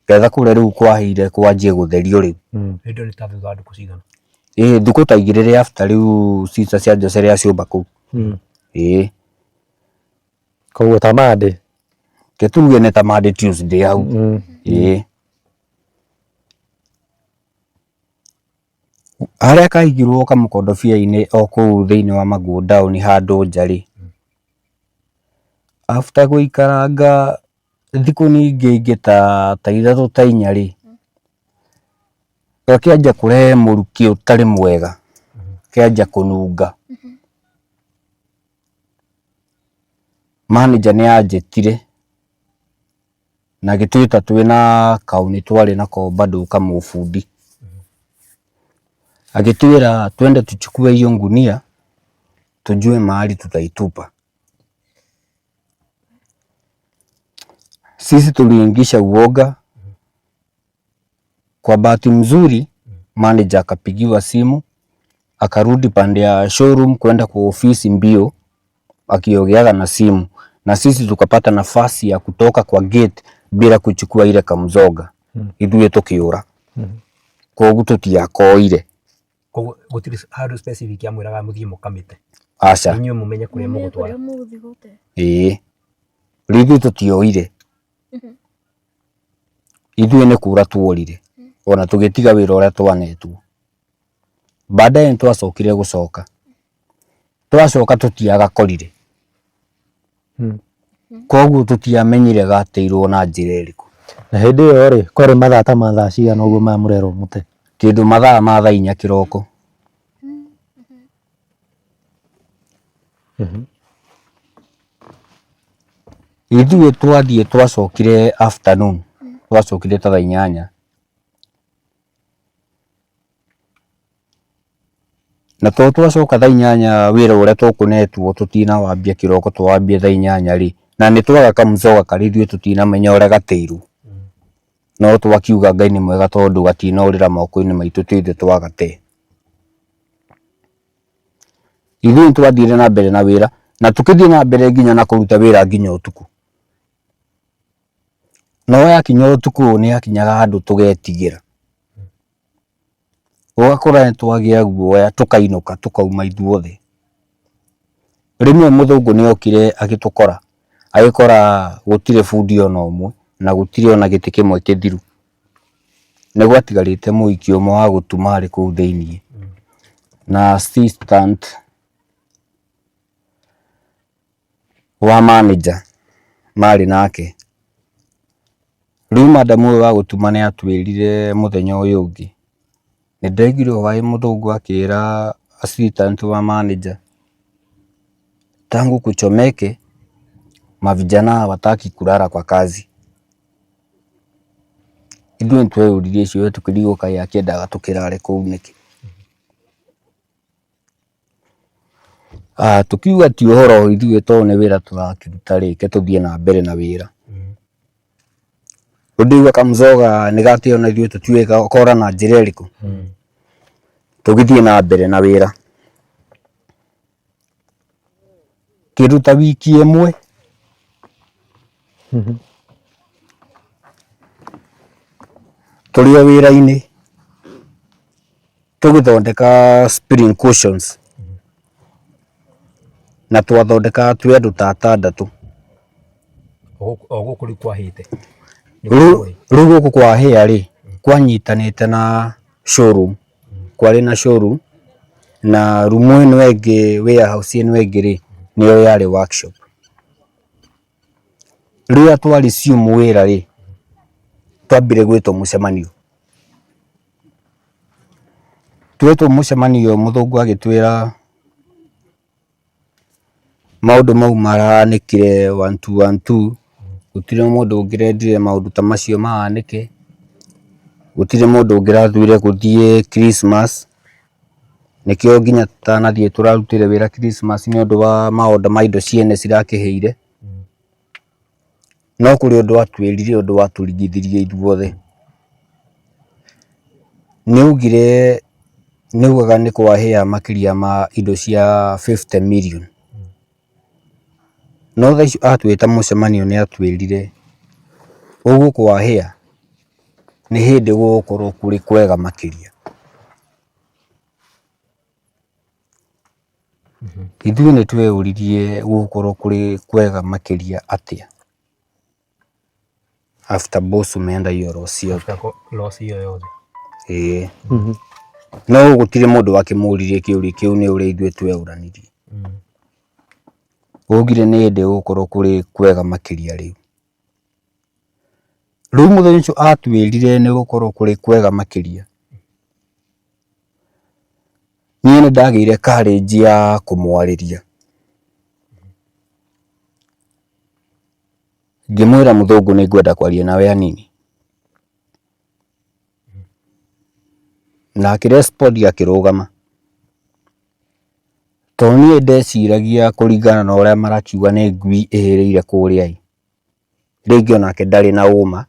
Ketha kũrĩa rĩu kwahĩire kwanjie gũtherio rĩu. Hĩndĩ ĩyo nĩ ta thutha wa ndukũ cigana? Ĩĩ thikũ ta igĩrĩ rĩ after rĩu sister cia Jose rĩa ciũmba kũu. Ĩĩ. Koguo ta Monday. Ke tuge nĩ ta Monday Tuesday hau. Ĩĩ. Harĩa kaigirwo kamũkondobia-inĩ o kũu thĩinĩ wa Magodown handũ nja rĩ, after gũikaranga thikũ ningĩ ingĩ ta ithatũ ta inya rĩ, gakĩanjia kũrehe mũrukĩ ũtarĩ mwega, kĩanjia kũnunga. Manager nĩ anjĩtire na agĩtwĩta twĩna kaũni twarĩ nako bado kamũbundi. Agĩtwĩra twende tuchukue hiyo ngunia tujue mahali tutaitupa. Sisi tuliingisha uoga. Kwa bahati mzuri manager akapigiwa simu akarudi pande ya showroom kwenda kwa ofisi mbio akiogeaga na simu, na sisi tukapata nafasi ya kutoka kwa gate bila kuchukua ile kamzoga. Ithuĩ tũkĩũra. Koguo tũtiakoire. Koguo gũtirĩ handũ specific amwĩraga mũthiĩ mũkamĩte. Aca. Inyuĩ mũmenye kũrĩa Mũmenye mũgũtwara. kũrĩa mũgũthiĩ gũte. Ĩĩ. Rĩu ithuĩ tũtioire. Ithuĩ nĩ kũra tuorire. Ona tũgĩtiga wĩra ũrĩa twanetwo. Baadaye nĩtwacokire gũcoka. Twacoka tũtiagakorire. Koguo tũtiamenyire gateirwo na njĩra ĩrĩkũ. Na hĩndĩ ĩyo rĩ, kwarĩ mathaa ta ma thaa cigana ũguo maya mũrerwo mũte? Kĩndũ mathaa ma thaa inya kĩroko. Ithuĩ twathiĩ twacokire afternoon, twacokire ta thaa inyanya. Na to twacoka thaa inyanya wĩra ũrĩa tũkũnetwo tũtinawambia kĩroko twawambia thaa inyanya rĩ, na nĩ twaga kamũcoga karĩ ithuĩ tũtinamenya ũrĩa gateirwo. No twakiuga Ngai nĩ mwega tondũ gatinorĩra moko-inĩ maitũ ti ithuĩ twagate. Ithuĩ nĩ twathire na mbere na wĩra na tũkĩthiĩ na mbere nginya na kũruta wĩra nginya ũtukũ. No yakinya ũtukũ nĩ yakinyaga handũ tũgetigĩra. Ũgakora nĩ twagĩa guoya tũkainũka tũkauma ithuothe. Rĩmwe mũthũngũ nĩ okire agĩtũkora, agĩkora gũtirĩ bundi ona ũmwe na gũtirĩ ona gĩtĩ kĩmwe kĩthiru. Nĩ gwatigarĩte mũikia ũmwe wa gũtuma arĩ kũu thĩiniĩ na assistant wa manager marĩ nake. Rĩu madam ũyũ wa gũtuma nĩ atwĩrire mũthenya ũyũ ũngĩ, nĩ ndaiguire ũhaĩ mũthũngũ akĩra assistant wa manager, tangu kuchomeke mavijana hawataki kulala kwa kazi. Ithuĩ nĩ tweyũririe ciũria tũkĩrigwo kaĩ akĩendaga tũkĩrare kũu nĩkĩ. Ah, tũkiuga ti ũhoro ithuĩ tondũ nĩ wĩra tũrakĩruta rĩ, reke tũthiĩ na mbere na wĩra. Rĩu ndĩigua kamũcoga nĩ gatĩ ona ithuĩ tũtiũĩ kora na njĩra ĩrĩkũ. Tũgĩthiĩ na mbere na wĩra. Kĩndũ ta wiki ĩmwe tũrĩ o wĩra-inĩ tũgĩthondeka spring cushions na twathondekaga twĩ andũ ta atandatũ. O gũkũ rĩu kwahĩte. Rĩu gũkũ kwahĩa rĩ, kwanyitanĩte na showroom, kwarĩ na showroom na rumu ĩno ĩngĩ warehouse ĩno ĩngĩ rĩ, nĩyo yarĩ workshop. Rĩrĩa twa resume wĩra rĩ, twambire gwĩtwo mũcemanio. Twetwo mũcemanio mũthũngũ agĩtwĩra maũndũ mau mahanĩkire one two one two, gũtirĩ mũndũ ũngĩrendire maũndũ ta macio mahanĩke, gũtirĩ mũndũ ũngĩrathurire gũthiĩ Christmas, nĩkĩo nginya tũtanathiĩ tũrarutire wĩra Christmas nĩ ũndũ wa maũndũ ma indo ciene cirakĩhĩire. No kũrĩ ũndũ atwĩrire ũndũ watũringithirie ithuothe. Nĩ augire nĩ augaga nĩ kwahĩa makĩria ma indo cia 50 million. No thaa icio atwĩta mũcemanio nĩ atwĩrire ũguo kwahĩa nĩ hĩndĩ gũgũkorwo kũrĩ kwega makĩria. Ithuĩ nĩ tweyũririe gũgũkorwo kũrĩ kwega makĩria atĩa after boss umeenda hiyo loss yothe. Loss hiyo yothe. Ĩĩ. No gũtirĩ mũndũ wakĩmũririe kĩũria kĩu nĩ ũrĩa ithuĩ tweyũranirie. Augire nĩ hĩndĩ gũgũkorwo kũrĩ kwega makĩria rĩu. Rĩu mũthenya ũcio atwĩrire nĩ gũkorwo kũrĩ kwega makĩria, niĩ nĩ ndagĩire courage ya kũmwarĩria. Ngĩmwĩra mũthũngũ nĩ ngwenda kwaria nawe hanini. Na akĩ respond akĩrũgama. Tondũ niĩ ndeciragia kũringana na ũrĩa marakiuga nĩ ngui ĩhĩrĩire kũrĩa ĩ, rĩngĩ onake ndarĩ na ũma.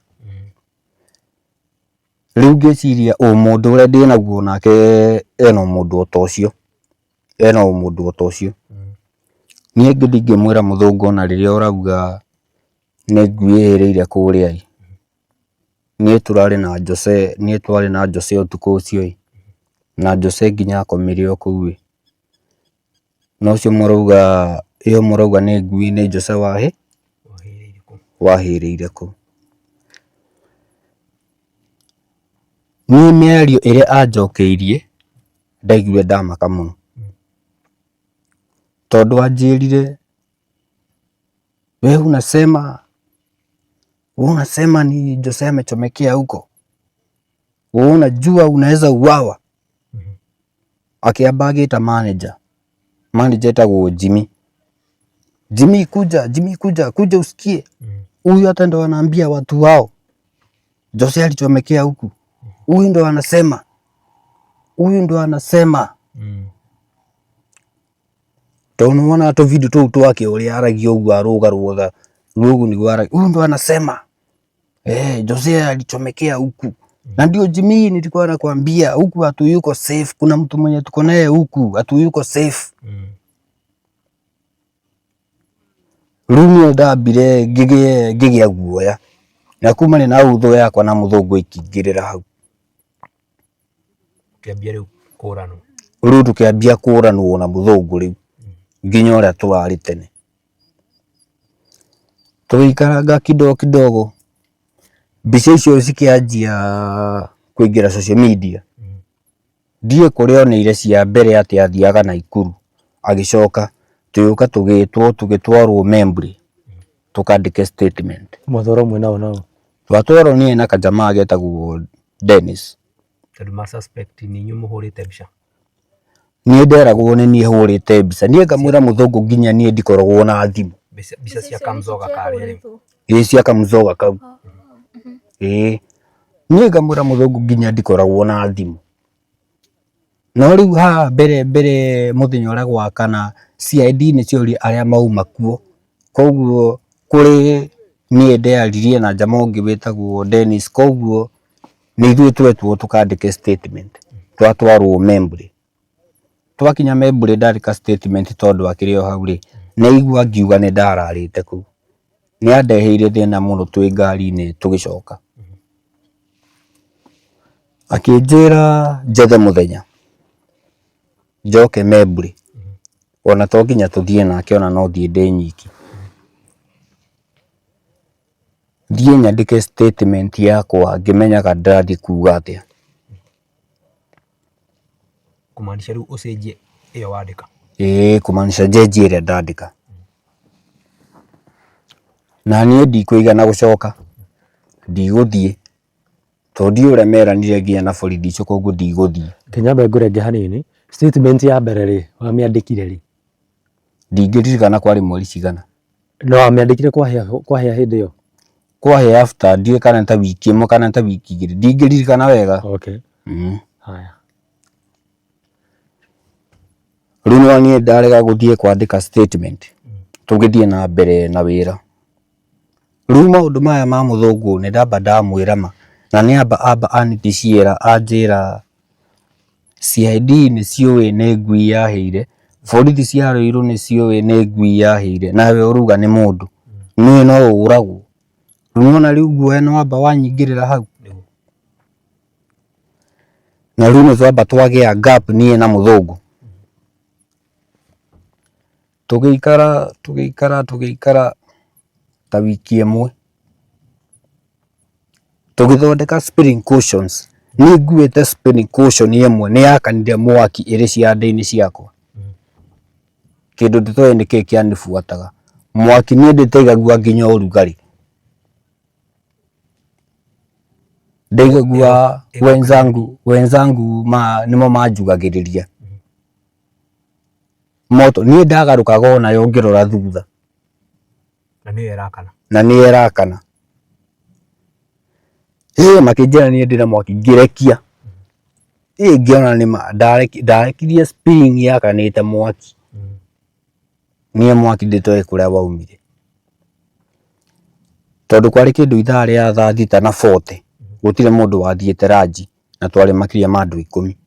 Rĩu ngĩciria ũmũndũ ũrĩa ndĩnaguo onake ena ũmũndũ ota ũcio, ena ũmũndũ ota ũcio. Niĩ ngĩthiĩ ngĩmwĩra mũthũngũ ona rĩrĩa ũrauga nĩ ngui ĩhĩrĩire kũrĩa ĩ, niĩ tũrarĩ na Jose, niĩ twarĩ na Jose ũtukũ ũcio ĩ, na Jose nginya akomire o kũu ĩ. Na ũcio mũrauga, ĩyo mũrauga nĩ ngui nĩ Jose wahĩrĩire kũu. Niĩ mĩario ĩrĩa anjokeirie ndaiguire ndamaka mũno. Tondũ anjĩrire we unasema, we unasema ni Jose amechomekea huko, we unajua unaweza uawa. Akĩamba agĩta manager, manager etagwo Jimmy. Jimmy kuja, Jimmy kuja, kuja usikie. Huyu hata ndo anaambia watu wao Jose alichomekea huku. Huyu ndo anasema, huyu ndo anasema. Tondũ nĩwona tũ video tũu twake ũrĩa aragia ũguo arũgarũgaga rũu nĩguo aragia. Huyu ndo anasema eh, Jose alichomekea huku na ndio Jimmy nilikuwa nakwambia huku hatuyuko safe. Kuna mtu mwenye tuko naye huku hatuyuko safe. Rĩu niĩ ndambire ngĩgĩa guoya na kuma nĩ na thũ yakwa na mũthũngũ ĩkĩingĩrĩra hau. Ũkĩambia rĩu kũranwo. Rĩu tũkĩambia kũranwo na mũthũngũ rĩu nginya ũrĩa tũrarĩ tene. Tũgĩikaranga kidogo kidogo, mbica icio cikĩanjia Kũingĩra social media. Ndiũĩ kũrĩa oneire cia mbere atĩ athiaga Naikuru agĩcoka tũgĩũka tũgĩtwo tũgĩtwarwo Membley tũkandĩke statement. Mwatwarwo mwĩ nao nao? Twatwarwo niĩ na kajamaa getagwo Dennis. Tondũ ma suspect nĩ inyuĩ mũhũrĩte mbica. Niĩ nderagwo nĩ niĩ hũrĩte mbica. Niĩ ngamwĩra mũthũngũ nginya niĩ ndikoragwo na thimũ. Mbica cia kamzoga karĩa rĩu. Ĩĩ cia kamzoga kau. Ĩĩ. Niĩ ngamwĩra mũthũngũ nginya ndikoragwo na thimũ. No rĩu haha mbere mbere mũthenya ũrĩa gwakana CID nĩ cioria arĩa mauma kuo. Koguo kũrĩ niĩ ndeyaririe na njama ũngĩ wĩtagwo Dennis koguo nĩ ithuĩ twetwo tũkandĩke statement twatwarwo Membley. Twakinya Membley ndandĩka statement tondũ akĩrĩ o hau rĩ, nĩ aigua ngiuga nĩ ndararĩte kũu. Nĩ andeheire thĩna mũno twĩ ngari-inĩ tũgĩcoka. Akĩnjĩra njethe mũthenya njoke Membley ona to nginya tũthiĩ nake ona no thiĩ ndĩ nyiki. Thiĩ nyandĩke statement yakwa ngĩmenyaga ndĩrathiĩ kuga atĩa. Kũmaanisha rĩu ũcenjie ĩyo wandĩka. Ĩĩ kũmaanisha njenjie ĩrĩa ndandĩka. Na niĩ ndikũigana gũcoka, ndigũthiĩ tondũ ndiũĩ ũrĩa meranire nginya na borithi icio koguo ndigũthiĩ. Reke nyambe ngũrenge hanini, statement ya mbere rĩ, wamĩandĩkire rĩ? Ndingĩririkana kwarĩ mweri cigana. No wamĩandĩkire kwahĩa kwahĩa hĩndĩ ĩyo? Kwahĩa after ndiũĩ kana nĩ ta wiki ĩmwe kana nĩ ta wiki igĩrĩ ndingĩririkana wega. Okay. Haya. Rĩu no niĩ ndarega gũthiĩ kwandĩka statement tũgĩthiĩ na mbere na wĩra. Rĩu maũndũ maya ma mũthũngũ nĩ ndamba ndamwĩra ma na nĩ amba amba anitishĩra anjĩra CID nĩ ciũĩ nĩ ngui yahĩire, borithi cia Ruiru nĩ ciũĩ nĩ ngui yahĩire nawe ũrauga nĩ mũndũ, niĩ no ũragwo. Rĩu nĩwona rĩu guoya nĩ wamba wanyingĩrĩra hau. Na rĩu nĩ twamba twagĩa gap niĩ na mũthũngũ. Tũgĩikara tũgĩikara tũgĩikara ta wiki ĩmwe. Tũgĩthondeka spring cushions. Niĩ nguĩte spring cushion ĩmwe nĩ yakanire mwaki ĩrĩ ciande-inĩ ciakwa. Kĩndũ ndĩtoĩ nĩkĩ kĩanibuataga. Mwaki niĩ ndĩtaigagua nginya ũrugarĩ. Ndaigagua wenzangu wenzangu ma nĩmo manjugagĩrĩria. Moto niĩ ndagarũkaga onayo ngĩrora thutha. Na nĩyo ĩrakana. Na nĩyo ĩrakana. Ĩ makĩnjĩra niĩ ndĩna mwaki ngĩrekia. Ĩ ngĩona nĩma ndarekirie spring yakanĩte mwaki. Niĩ mwaki nditoĩ kũrĩa waumire. Tondũ kwarĩ kĩndũ ithaa rĩa thaa thita na 40 gũtirĩ mũndũ wathiĩte ranji na twarĩ makĩria ma andũ ikũmi.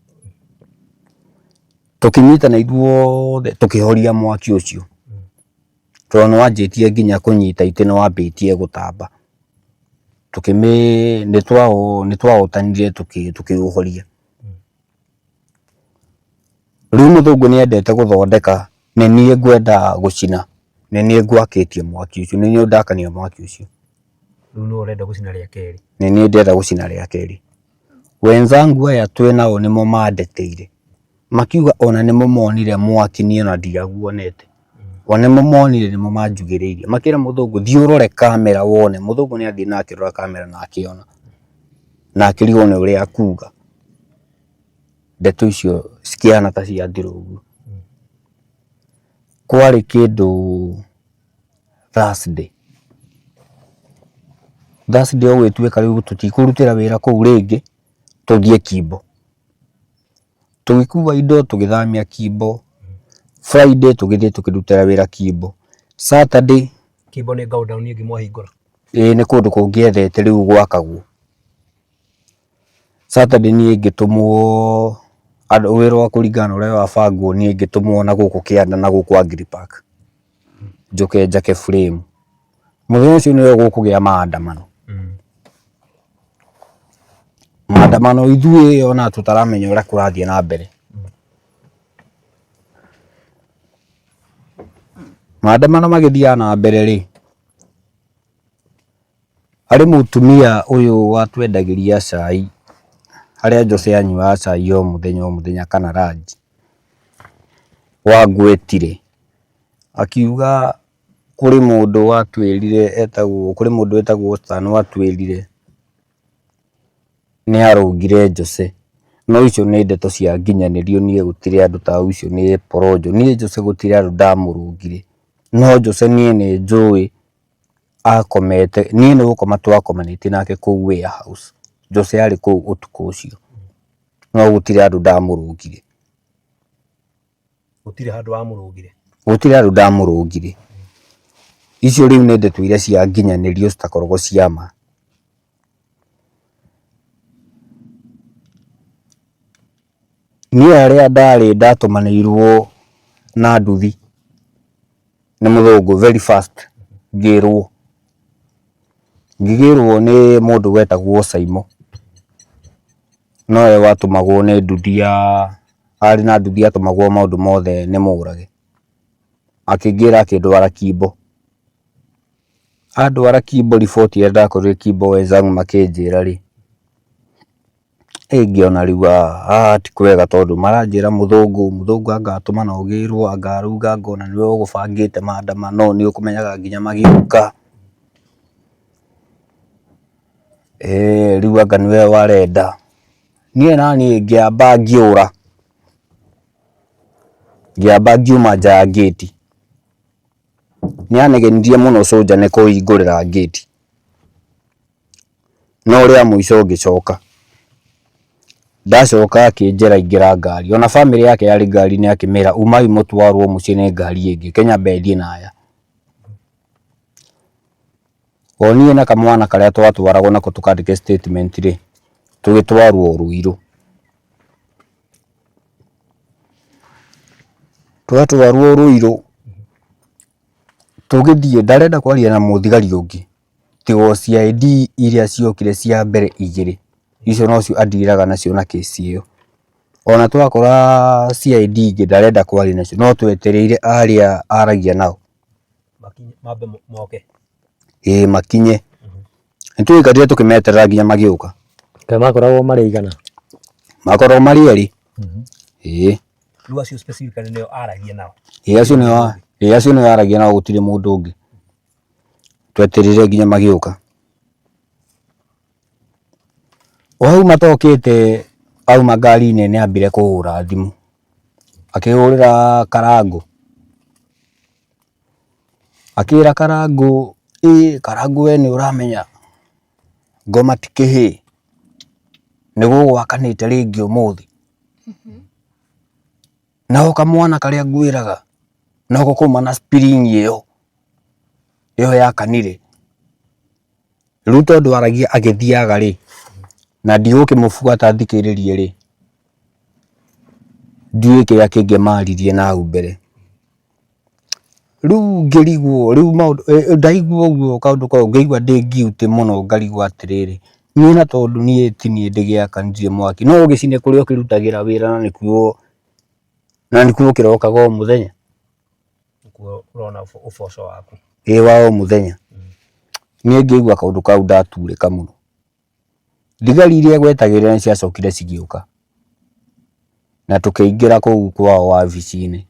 Tũkĩnyitana ithuothe tũkĩhoria mwaki ũcio. Tondũ nĩ wanjĩtie nginya kũnyita itĩ nĩ wambĩtie gũtamba. Tũkĩmĩ nĩ twahotanire tũkĩũhoria. Rĩu mũthũngũ nĩ endete gũthondeka nĩ niĩ ngwenda gũcina, nĩ niĩ ngwakĩtie mwaki ũcio, nĩ niĩ ndakania mwaki ũcio. Rĩu nĩwe ũrenda gũcina rĩa kerĩ. Nĩ niĩ ndĩrenda gũcina rĩa kerĩ. Wenzangu aya twĩ nao nĩmo mandeteire. Makiuga ona nĩmo monire mwaki niĩ ona ndiaguonete. O nĩmo monire nĩmo manjugĩrĩirie. Makĩra mũthũngũ thiĩ ũrore kamera wone. Mũthũngũ nĩ athiĩ na akĩrora kamera na akĩona. Na akĩrigwo nĩ ũrĩa akuga. Ndeto icio cikĩhana ta ciathira ũguo. Kwarĩ kĩndũ Thursday. Thursday ũgĩtuĩka rĩu tũtikũrutĩra wĩra kũu rĩngĩ, tũthiĩ Kimbo. Tũgĩkua indo tũgĩthamia Kimbo. Friday tũgĩthiĩ tũkĩrutĩra wĩra Kimbo. Saturday Kimbo nĩ godown ĩngĩ mwahingũra? Ĩĩ nĩ kũndũ kũngĩ ethete rĩu gwakagwo. Saturday niĩ ngĩtũmwo andũ wĩra wa kũringana na ũrĩa wabangwo niĩ ngĩtũmwo na gũkũ kĩanda na gũkũ Agri Park. Njũke njake frame. Mũthenya ũcio nĩwe gũkũgĩa maandamano. Maandamano ithuĩ ona tũtaramenya ũrĩa kũrathiĩ na mbere. Maandamano magĩthiaga na mbere rĩ, harĩ mũtumia ũyũ watwendagĩria cai. Harĩa Jose anyuaga cai o mũthenya o mũthenya kana ranji, wangwetire akiuga kũrĩ mũndũ watwĩrire etagwo, kũrĩ mũndũ wĩtagwo Stan watwĩrire nĩ arũngire Jose. No icio nĩ ndeto cia nginyanĩrio, niĩ gũtirĩ andũ ta icio nĩ porojo. Niĩ Jose gũtirĩ andũ ndamũrũngire, no Jose niĩ nĩ njũĩ akomete, niĩ nĩ gũkoma twakomanĩtie nake kũu warehouse. Jose arĩ kũu ũtukũ ũcio, no gũtirĩ handũ ndamũrũngire. Gũtirĩ handũ wamũrũngire? Gũtirĩ handũ ndamũrũngire. Icio rĩu nĩ ndeto iria cia nginyanĩrio citakoragwo cia ma. Niĩ harĩa ndarĩ ndatũmanĩirwo na nduthi nĩ mũthũngũ very fast ngĩrwo. Ngĩgĩrwo nĩ mũndũ wetagwo Saimo, nowe watũmagwo nĩ nduthi ya, arĩ na nduthi yatũmagwo maũndũ mothe nĩ Mũrage. Akĩngĩra akĩndwara Kimbo. Andwara Kimbo riboti ĩrĩa ndakorire Kimbo wenzangu makĩnjĩra rĩ, ngĩona rĩu haha ti kwega tondũ maranjĩra mũthũngũ, mũthũngũ anga atũmana ũgĩrwo, anga arauga anga ona nĩwe ũgũbangĩte maandamano, nĩ ũkũmenyaga nginya magĩũka. Rĩu anga nĩwe warenda. Niĩ naniĩ ngĩamba ngĩũra, ngĩamba ngiuma nja ya ngĩti. Nĩ anegenirie mũno soldier nĩ kũhingũrĩra ngĩti. No rĩa mũico ngĩcoka, ndacoka akĩnjĩra ingĩra ngari, ona bamĩrĩ yake yarĩ ngari-inĩ akĩmĩra umai mũtwarwo mũciĩ nĩ ngari ĩngĩ, reke nyambe thiĩ na aya. O niĩ na kamwana karĩa twatwaragwo nako tũkandĩke statement rĩ, tũgĩtwarwo Ruiru. Twatwarwo Ruiru, tũgĩthiĩ ndarenda kwaria na mũthigari ũngĩ. Tiga o CID iria ciokire cia mbere igĩrĩ, icio nocio andiraga nacio na kĩci ĩyo. Ona twakora CID ingĩ ndarenda kwaria nacio, no twetereire arĩa aragia nao. Mambe moke. Ĩĩ makinye. Nĩ twaikarire tũkĩmeterera nginya magĩũka. Kaĩ makoragwo marĩ aigana? Makoragwo marĩ erĩ. Ĩĩ. Rĩu acio specifically nĩo aragia nao? Ĩĩ acio nĩo, ĩĩ acio nĩo aragia nao gũtirĩ mũndũ ũngĩ. Twetereire nginya magĩũka. O hau matokĩte auma ngari-inĩ nĩ ambire kũhũra thimũ, akĩhũrĩra Karangũ, akĩra Karangũ, ĩ Karangũ we nĩ ũramenya ngoma ti kĩhĩĩ, nĩ gũgwakanĩte rĩngĩ ũmũthĩ. Nako kamwana karĩa ngwĩraga nako kauma na spring ĩyo, ĩyo yakanire. Rĩu tondũ aragia agĩthiaga rĩ, na ndigũkĩmũbuata thikĩrĩrie rĩ, ndiũĩ kĩrĩa kĩngĩ maririe na hau mbere. Rĩu ngĩrigwo, rĩu maũndũ, ndaigua ũguo kaũndũ kau ngĩigua ndĩ guilty mũno ngarigwo atĩrĩrĩ, niĩ na tondũ niĩ ti niĩ ndĩgĩakanirie mwaki, no ũgĩcine kũrĩa ũkĩrutagĩra wĩra na nĩkuo, na nĩkuo ũkĩrokaga o mũthenya. Nĩkuo ũrona ũboco waku. Ĩĩ wa o mũthenya. Niĩ ngĩigua kaũndũ kau ndaturĩka mũno. Thigari iria gwetagĩrĩra nĩ ciacokire cigĩũka na tũkĩingĩra kũu kwao wabici-inĩ.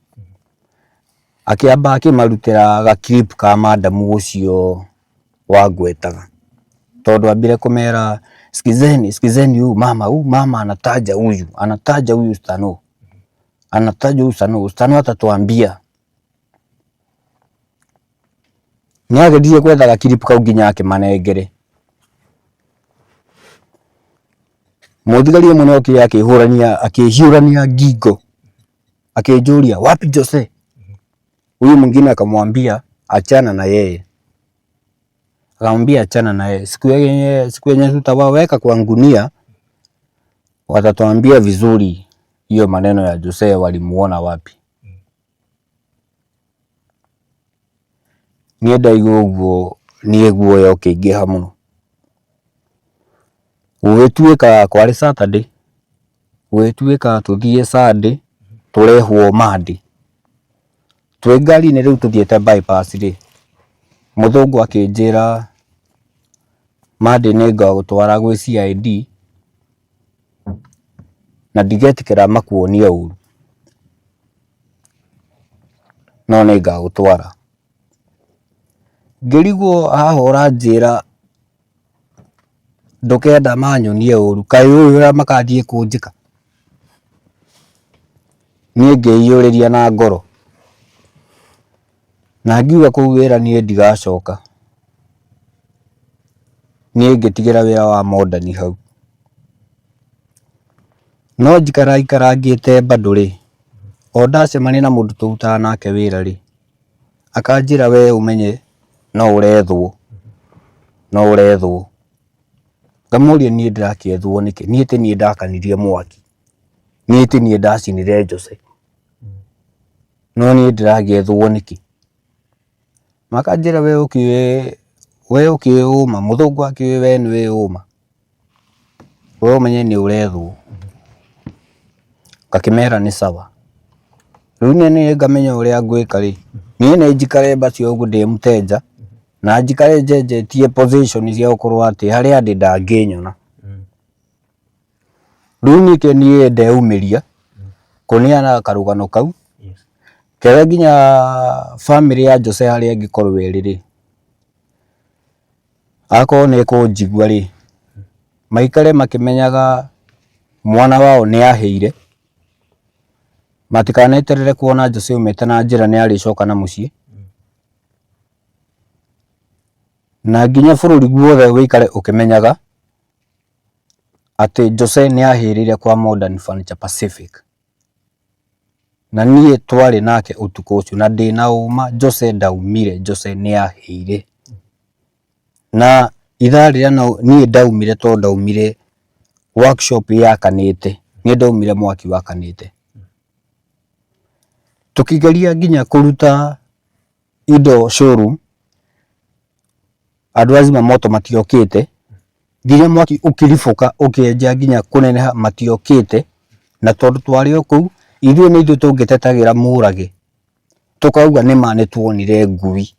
Akĩamba akĩmarutĩra ga clip ka madam ũcio wangwetaga tondũ ambire kũmera sikizeni, sikizeni huyu mama, huyu mama anataja huyu, anataja huyu Stano, anataja huyu Stano, Stano atatuambia. Nĩ ageririe gwetha ga clip kau nginya akĩmanengere. Mũthigari ũmwe nĩ okire akĩhũrania akĩhiũrania ngingo akĩnjũria wapi Jose? Huyu mwingine akamwambia achana na yeye. Akamwambia achana na yeye. Siku yenye siku yenye tutawaweka kwa ngunia watatuambia vizuri hiyo maneno ya Jose walimuona wapi. Niĩ ndaigua ũguo niĩ guoya ũkĩingĩha mũno. Gũgĩtuĩka kwarĩ Saturday, gũgĩtuĩka tũthiĩ Sunday tũrehwo Monday. Twĩ ngari-inĩ rĩu tũthiĩte bypass rĩ, mũthũngũ akĩnjĩra Monday nĩngagũtwara gwĩ CID. Na ndigetĩkĩra makuonie ũru, no nĩ ngagũtwara. Ngĩrigwo haha ũranjĩra ndũkenda manyonie ũru, kaĩ ũĩ ũrĩa magathiĩ kũnjĩka? Niĩ ngĩiyũrĩria na ngoro, na ngiuga kũu wĩra niĩ ndigacoka. Niĩ ngĩtigĩra wĩra wa modern hau. No njikara ikarangĩte bado rĩ, o ndacemania na mũndũ tũrutaga nake wĩra rĩ, akanjĩra we ũmenye no ũrethwo, no ũrethwo. Ngamũria niĩ ndĩrakĩethwo nĩkĩ? Niĩ ti niĩ ndakanirie mwaki, niĩ ti niĩ ndacinire Jose, no niĩ ndĩragĩethwo nĩkĩ? Makanjĩra we ũkĩũĩ, we ũkĩũĩ ũma, mũthũngũ akĩũĩ we nĩũĩ ũma. We ũmenye nĩ ũrethwo. Ngakĩmera nĩ sawa. Rĩu niĩ ngamenya ũrĩa ngwĩka rĩ, niĩ nĩ njikare basi ũguo ndĩ mũtenja, na njikare njenjetie position cia gũkorwo atĩ harĩa ndĩ ndangĩnyona. Rĩu nĩkĩo niĩ ndeumĩria kũneana karũgano kau, kega nginya bamĩrĩ ya Jose harĩa ĩngĩkorwo ĩrĩ rĩ, akorwo nĩ ĩkũnjigua rĩ, maikare makĩmenyaga mwana wao nĩ ahĩire, matikaneterere kuona Jose aumĩte na njĩra nĩ arĩcoka na mũciĩ, na nginya bũrũri guothe ũikare ũkĩmenyaga atĩ Jose nĩ ahĩrĩire kwa Modern Furniture Pacific. Na niĩ twarĩ nake ũtukũ ũcio na ndĩna ũma Jose ndaumire, Jose nĩ ahĩire. Na ithaa rĩrĩa niĩ ndaumire tondũ ndaumire workshop yakanĩte, niĩ ndaumire mwaki wakanĩte. Tũkĩgeria nginya kũruta indo showroom, andũ a zimamoto matiokĩte, nginya mwaki ũkĩribũka ũkĩanjia nginya kũneneha matiokĩte, na tondũ twarĩ o kũu, ithuĩ nĩ ithuĩ tũngĩtetagĩra Mũrage, tũkauga nĩma nĩ tuonire ngui,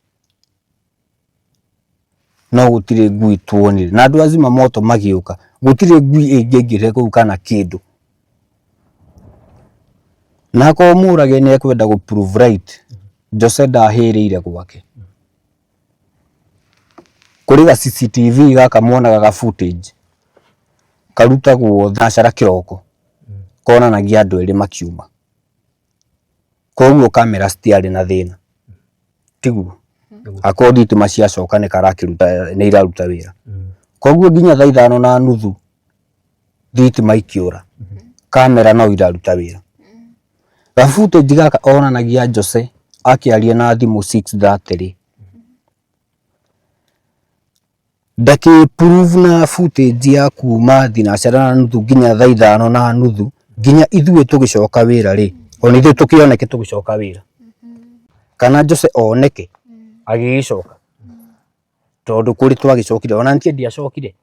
no gũtirĩ ngui tuonire, na andũ a zimamoto magĩũka, gũtirĩ ngui ĩngĩaingĩrire kũu kana kĩndũ. Na akorwo Mũrage nĩ ekwenda gũ prove right, Jose ndahĩrĩire gwake. Kũrĩ ga CCTV gaka muonaga ga footage karutagwo thaa kĩroko konanagia andũ erĩ makiuma. Koguo kamera citiarĩ na thĩna, tiguo? Akorwo thitima ciacoka nĩ karakĩruta nĩ iraruta wĩra. Koguo nginya thaa 5:30 thitima ikĩũra, kamera no iraruta wĩra. Ga footage gaka onanagia Jose akĩaria na thimũ 6:30 rĩ, ndakĩ prove na footage ya kuma 5:30 nginya thaa 5:30 nginya ithuĩ tũgĩcoka wĩra rĩ, ona ithuĩ tũkĩoneke tũgĩcoka wĩra, kana Jose oneke agĩgĩcoka, tondũ kũrĩ twagĩcokire ona niĩ ndiacokire,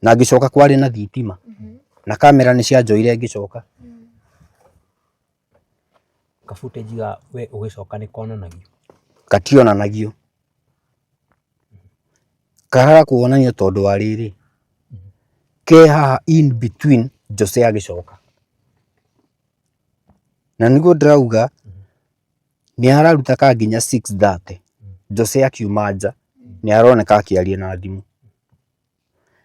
na ngĩcoka kwarĩ na thitima na kamera nĩ cianjoire ngĩcoka. Ka footage ga we ũgĩcoka nĩ konanagio? Gationanagio. Karaga kuonanio tondũ wa rĩrĩ, ke haha in between Jose agĩcoka. Na nĩguo ndĩrauga nĩ araruta ka nginya 6:30 Jose akiuma nja nĩ aroneka akĩaria na thimũ.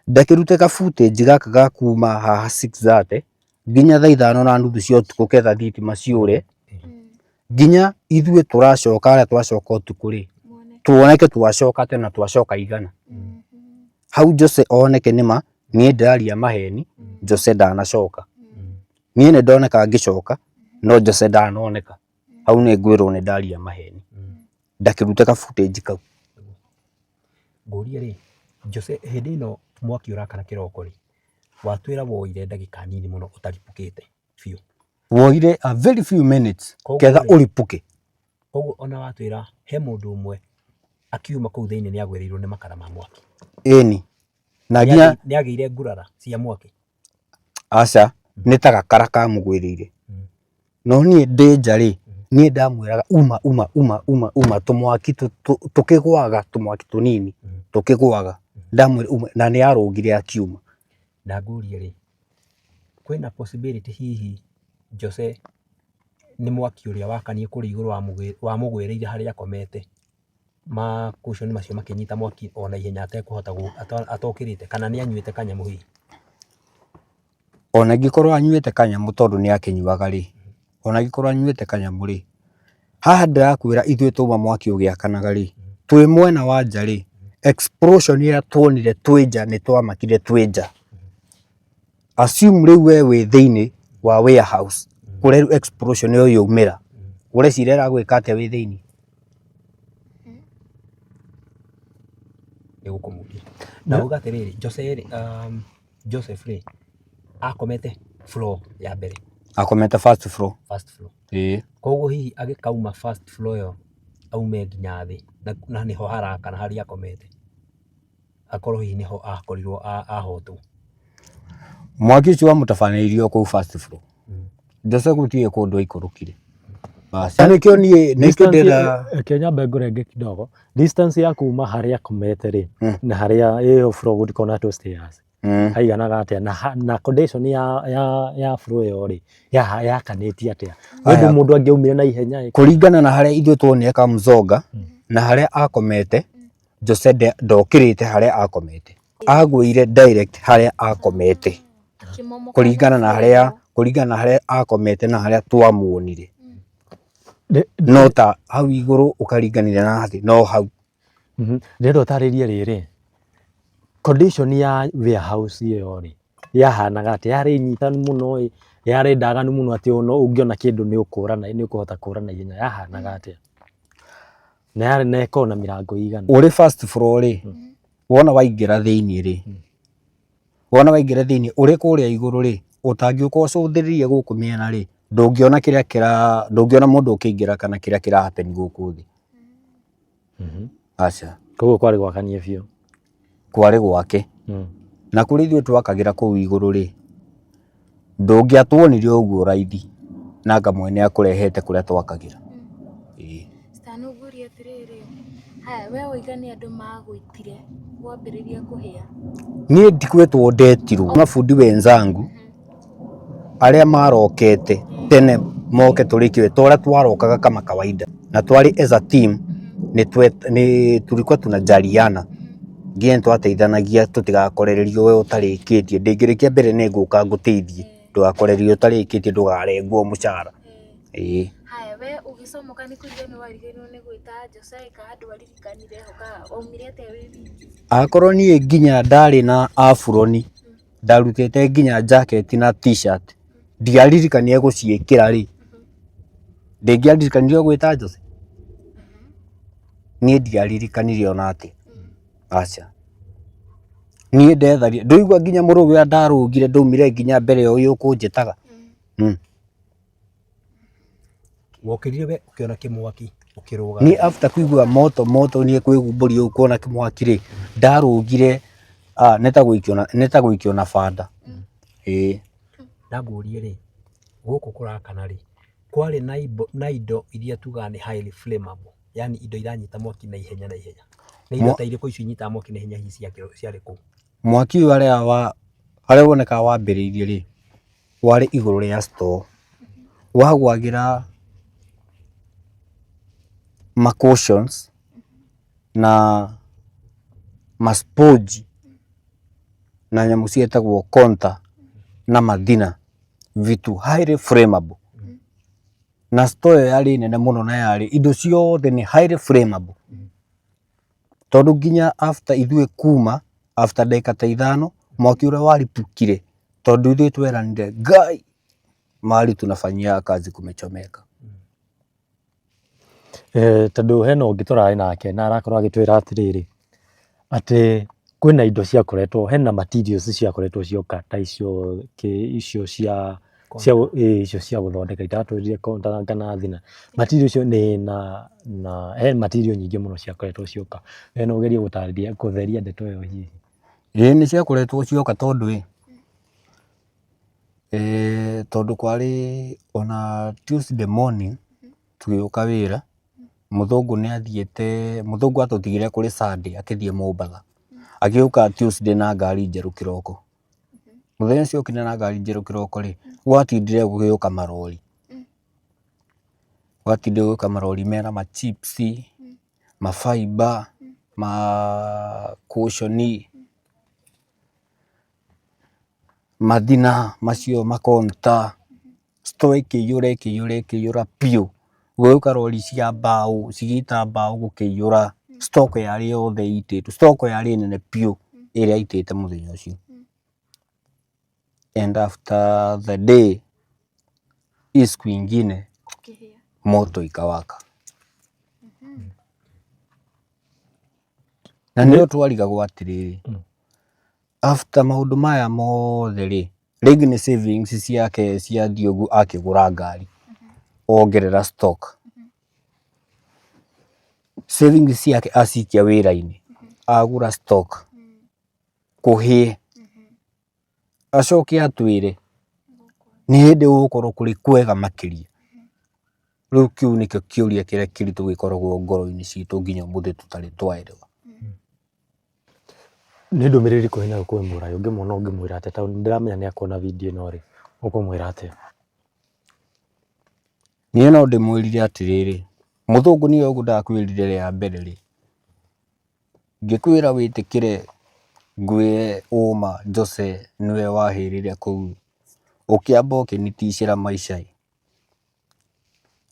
Ndakĩrute ka footage gaka ga kuma haha 6:30 nginya thaa 5:30 cia ũtukũ ketha thitima ciũre, nginya ithuĩ tũracoka harĩa twacoka ũtukũ rĩ, tuoneke twacoka tene na twacoka igana. Hau Jose oneke nĩma niĩ ndĩraria maheni, Jose ndanacoka. Niĩ nĩ ndoneka ngĩcoka no Jose ndanoneka. Hau nĩ ngwĩrwo nĩ ndaria maheni. Ndakĩrute ka footage kau. Ngũrie rĩ, Jose hĩndĩ ĩno mwaki ũrakana kĩroko rĩ, watwĩra woire ndagĩka nini mũno ũtaribũkĩte biũ. Woire a very few minutes ketha ũribũke. Koguo ona watwĩra he mũndũ ũmwe akiuma kũu thĩinĩ nĩ agwĩrĩirwo nĩ makara ma mwaki. Ĩni. Na nginya nĩ agĩire ngurara cia mwaki. Aca, nĩ ta gakara kamũgwĩrĩire. No niĩ ndĩ nja rĩ, niĩ ndamwĩraga uma uma uma uma uma tũmwaki tũkĩgwaga tũmwaki tũnini tũkĩgwaga. Ndamwĩra uma na nĩ arũngire akiuma. Na ngũrie rĩ, Kwĩna possibility hihi Jose nĩ mwaki ũrĩa wakanie kũrĩa igũrũ wamũgwĩrĩire harĩa akomete, ma cushion macio makĩnyita mwaki o na ihenya atekũhota atokĩrĩte, kana nĩ anyuĩte kanyamũ hihi? Ona angĩkorwo anyuĩte kanyamũ tondũ nĩ akĩnyuaga rĩ, ona angĩkorwo anyuĩte kanyamũ rĩ, haha ndĩrakwĩra ithuĩ twauma mwaki ũgĩakanaga rĩ, twĩ mwena wa nja rĩ, explosion ĩrĩa tuonire twĩ nja nĩ twamakire twĩ nja. Assume rĩu we wĩ thĩinĩ wa warehouse kũrĩa rĩu explosion ĩyo yaumĩra, ũreciria ĩragwĩka atĩa wĩ thĩinĩ? Nĩ gũkũmuria. Na uga atĩrĩrĩ, Jose rĩ, Joseph rĩ, akomete floor ya mbere. Akomete first floor. First floor. Ĩĩ. Koguo hihi agĩkauma first floor ĩyo aume nginya thĩ na nĩho harakana harĩa akomete. Akorwo hihi nĩho akorirwo ahotwo. Mwaki ũcio wamũtabanĩirie o kũu first floor. Jose gũtirĩ kũndũ aikũrũkire. Basi. Na nĩkĩo niĩ nĩkĩo ndĩra Reke nyambe ngũrenge kidogo. Distance ya kuma harĩa akomete rĩ na harĩa ĩyo floor gũtikoragwo na two stairs haiganaga atĩa na, na condition ya ya ya floor ĩyo rĩ ya yakanĩtie atĩa nĩ ũndũ mũndũ angĩaumire na ihenya ĩ. Kũringana na harĩa ithuĩ tuonire Kamzonga na harĩa akomete Jose ndokĩrĩte harĩa akomete agũire direct harĩa akomete kũringana na harĩa kũringana na harĩa akomete na harĩa twamuonire no ta hau igũrũ ũkaringanĩria na thĩ no hau. Ndĩrenda ũtarĩrie rĩrĩ, condition ya warehouse ĩyo rĩ, yahanaga atĩa? Yarĩ nyitanu mũno ĩ, yarĩ ndaganu mũno atĩ ona ũngĩona kĩndũ nĩ ũkũra nĩ ũkũhota kũra na ihenya, yahanaga atĩa? Na yarĩ na ĩkoragwo na mĩrango ĩigana? Ũrĩ first floor rĩ, wona waingĩra thĩiniĩ rĩ, wona waingĩra thĩiniĩ ũrĩ kũrĩa igũrũ rĩ, ũtangĩũka ũcũthĩrĩrie gũkũ mĩena rĩ, ndũngĩona kĩrĩa kĩra, ndũngĩona mũndũ ũkĩingĩra kana kĩrĩa kĩra happen gũkũ thĩ. Aca. Koguo kwarĩ gwakanie biũ. Kwarĩ gwake. Na kũrĩa ithuĩ twakagĩra kũu igũrũ rĩ, ndũngĩatuonire ũguo raithi na anga mwene akũrehete kũrĩa twakagĩra. Ĩĩ. Stan ngũrie atĩrĩrĩ, haya we wauga nĩ andũ magwĩtire wambĩrĩria kũhĩa. Niĩ ndikwĩtwo ndetirwo, mabundi wenzangu arĩa marokete tene moke tũrĩkie ta ũrĩa twarokaga kama kawaida na twarĩ as a team nĩ tulikuwa tunajaliana nginya nĩ twateithanagia tũtigakorererio we ũtarĩkĩtie, ndĩngĩrĩkia mbere nĩ ngũka ngũteithie ndũgakorererio ũtarĩkĩtie ndũkarengwo mũcara, ĩĩ. Haya we ũgĩcomoka nĩ kũigua nĩ wariganĩirwo nĩ gwĩta Jose kana ndwaririkanire ho kana waumire atĩa wĩ wiki? Akorwo niĩ nginya ndarĩ na aburoni ndarutĩte nginya jacket na t-shirt ndiaririkanire gũciĩkĩra rĩ, ndĩngĩaririkanire gwĩta Jose? Niĩ ndiaririkanire ona atĩa, aca. Niĩ ndetharire, ndũigua nginya mũrũgĩ ũrĩa ndarũgire ndaumire nginya mbere ya ũyũ ũkũnjĩtaga. Wokĩrire we ũkĩona kĩmwaki ũkĩrũga. Niĩ after kũigua moto moto niĩ kwĩgumbũria ũguo kuona kĩmwaki rĩ, ndarũgire nĩ ta gũikio na banda. Ĩĩ. Na ngũrie rĩ, gũkũ kũrakana rĩ, kwarĩ na indo iria tugaga nĩ highly flammable, yaani indo iranyita mwaki na ihenya na ihenya. Nĩ indo ta irĩkũ icio inyitaga mwaki na ihenya hihi ciarĩ kũu? Mwaki ũyũ harĩa wonekaga wambĩrĩirie rĩ, warĩ igũrũ rĩa store, wagwagĩra ma cushions na ma sponge na nyamũ ciĩtagwo conta na mathina, vitu highly flammable. Na store ĩyo yarĩ nene mũno na yarĩ indo ciothe nĩ highly flammable. Tondũ nginya after ithuĩ kuma, after ndagĩka ta ithano, mwaki ũrĩa waripũkire, tondũ ithuĩ tweranire Ngai mahali tunafanyia kazi kumechomeka. Eh, tondũ hena ũngĩ tũrarĩ nake na arakorwo agĩtwĩra atĩrĩrĩ, atĩ kwĩna indo ciakoretwo, hena materials ciakoretwo cioka ta icio icio cia cia ĩĩ icio cia gũthondeka itatwĩrire konta kana thina. Material icio nĩ na na he material nyingĩ mũno ciakoretwo cioka. We no ũgerie gũtarĩria kũtheria ndeto ĩyo hihi. Ĩĩ nĩ ciakoretwo cioka tondũ ĩ, tondũ kwarĩ ona Tuesday morning tũgĩũka wĩra, mũthũngũ nĩ athiĩte, mũthũngũ atũtigire kũrĩ Sunday akĩthiĩ Mombatha. Agĩũka Tuesday na ngari njerũ kĩroko. Mũthenya ũcio okire na ngari njerũ kĩroko rĩ, gwatindire gũgĩũka marori. Gwatindire gũgĩũka marori mena ma chips, ma fibre, ma cushion, mathina macio ma konta, store ĩkĩiyũra ĩkĩiyũra ĩkĩiyũra biũ. Gũgĩũka rori cia mbaũ cigĩita mbaũ gũkĩiyũra, stock yarĩ yothe ĩitĩtwo, stock yarĩ nene biũ ĩrĩa aitĩte mũthenya ũcio. And after the day hii siku ingine moto ikawaka. Na nĩyo twarigagwo atĩrĩrĩ, after maũndũ maya mothe rĩ, rĩngĩ nĩ savings ciake ciathiĩ ũguo akĩgũra ngari, ongerera stock. Savings ciake acikia wĩra-inĩ, agũra stock, kũhĩe, acoke atwĩre nĩ hĩndĩ gũgũkorwo kũrĩ kwega makĩria. Rĩu kĩu nĩkĩo kĩũria kĩrĩa kĩritũ gĩkoragwo ngoro-inĩ citũ nginya ũmũthĩ tũtarĩ twaelewa. Nĩ ndũmĩrĩri ĩrĩkũ wĩnayo kwĩ Mũrai? Ũngĩmuona ũngĩmwĩra atĩa? Tondũ nĩ ndĩramenya nĩ akuona video ĩno rĩ, ũkũmwĩra atĩa? Niĩ no ndĩmwĩrire atĩrĩrĩ, mũthũngũ niĩ ũguo ndakwĩrire rĩa mbere rĩ, ngĩkwĩra wĩtĩkĩre ngwĩre ũma Jose nĩwe wahĩrire kũu, ũkĩamba ũkĩniticĩra maica ĩ,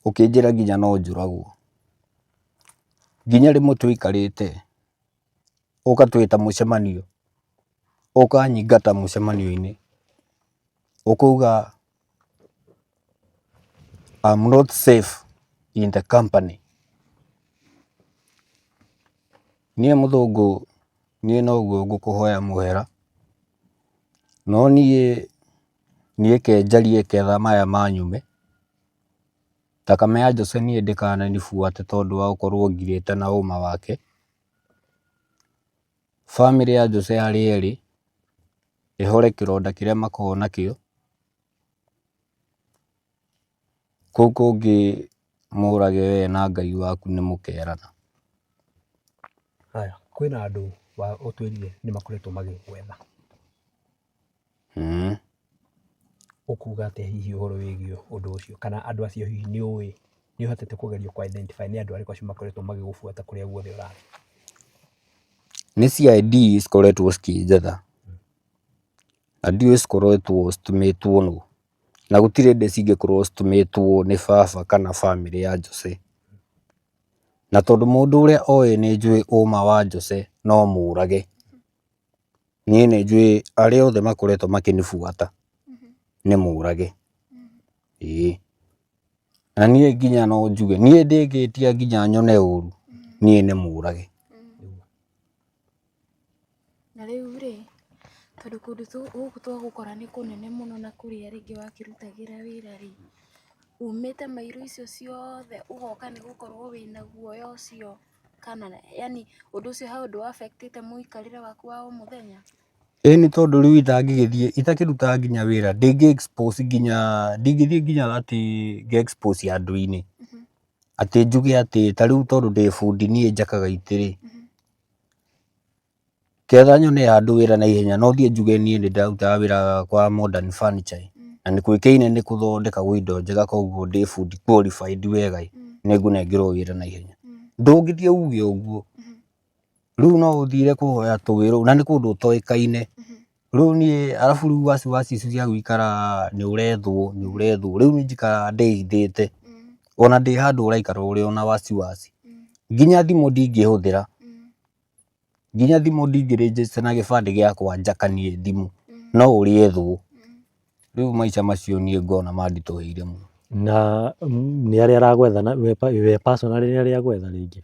ũkĩnjĩra nginya no njũragwo. Nginya rĩmwe tũikarĩte ũgatwĩta mũcemanio, ũkanyingata mũcemanio-inĩ, ũkauga I'm not safe in the company. Niĩ mũthũngũ niĩ noguo ngũkũhoya mũhera, no niĩ niĩ ke njarie ketha maya manyume, thakame ya Jose niĩ ndĩkananibuate tondũ wa gũkorwo ngirĩte na ũma wake. Bamĩrĩ ya Jose harĩa ĩrĩ, ĩhore kĩronda kĩrĩa makoragwo nakĩo. Kũu kũngĩ mũrage we na Ngai waku nĩ mũkerana. Haya, kwĩna andũ ũtwĩrire nĩ makoretwo magĩgwetha. Ũkuga atĩa hihi ũhoro wĩgiĩ ũndũ ũcio? Kana andũ acio hihi nĩ ũĩ, nĩ ũhotete kũgeria kũ identify nĩ andũ arĩkũ acio makoretwo magĩgũbuata kũrĩa guothe ũrathiĩ? Nĩ CID cikoretwo cikĩnjetha. Na ndiũĩ cikoretwo citũmĩtwo nũ. Na gũtirĩ hĩndĩ cingĩkorwo citũmĩtwo nĩ baba kana bamĩrĩ ya Jose. Na tondũ mũndũ ũrĩa oĩ nĩ njũĩ ũma wa Jose no mũrage. Niĩ nĩ njũĩ arĩa othe makoretwo makĩnĩbuata nĩ mũrage. Ĩĩ. Na niĩ nginya no njuge, niĩ ndĩngĩtia nginya nyone ũru, niĩ nĩ mũrage. Na rĩu rĩ, tondũ kũndũ gũkũ twagũkora nĩ kũnene mũno na kũrĩa rĩngĩ wakĩrutagĩra wĩra rĩ, umĩte mairũ icio ciothe ũgoka nĩ gũkorwo wĩna guoya ũcio kana yani ũndũ ũcio he ũndũ ũ affect ĩte mũikarĩre waku wa o mũthenya? Ĩĩ nĩ tondũ rĩu itangĩgĩthiĩ itakĩrutaga nginya wĩra ndĩngĩ expose nginya ndingĩthiĩ nginya atĩ nge expose andũ-inĩ. Atĩ njuge atĩ ta rĩu tondũ ndĩ bundi niĩ njakaga itĩ rĩ, ketha nyone handũ wĩra na ihenya no thiĩ njuge niĩ nĩ ndĩrarutaga wĩra kwa Modern Furniture ĩ, na nĩ kũĩkaine nĩ gũthondekagwo indo njega koguo ndĩ bundi qualified wega ĩ, nĩ ngũnengerwo wĩra na ihenya. Ndũngĩthiĩ uge ũguo. Rĩu no ũthire kũhoya tũwĩra na nĩ kũndũ ũtoĩkaine. Rĩu niĩ arabu rĩu wasiwasi icio cia gũikara nĩ ũrethwo nĩ ũrethwo rĩu niĩ njikaraga ndĩhithĩte. Ona ndĩ handũ ũraikara ũrĩ ona wasiwasi. Nginya thimũ ndingĩhũthĩra, nginya thimũ ndingĩ register na gĩbandĩ gĩakwa njakanie thimũ, no ũrĩethwo. Rĩu maica macio niĩ ngona manditũhĩire mũno. Na nĩ arĩa aragwetha we personally nĩ arĩa agwetha rĩngĩ?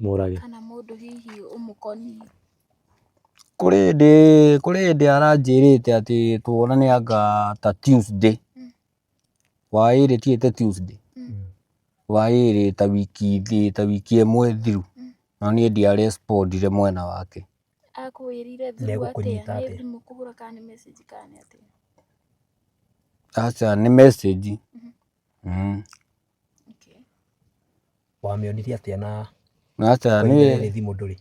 Mũrage. Kana mũndũ hihi ũmũkoniĩ. Kũrĩ hĩndĩ kũrĩ hĩndĩ aranjĩrĩte atĩ tuonane anga ta Tuesday. Wa ĩrĩ tiĩte Tuesday. Wa ĩrĩ ta wiki ta wiki ĩmwe thiru. No niĩ ndia respondire mwena wake. Akwĩrire through atĩa? Negũkũnyita Nĩ atĩa? thimũ kũhũra kana nĩ message kana nĩ atĩa? Aca nĩ message. Okay. Wamĩonirie atĩa na Aca kwa nĩ ihinda rĩrĩ thimũ ndũrĩ?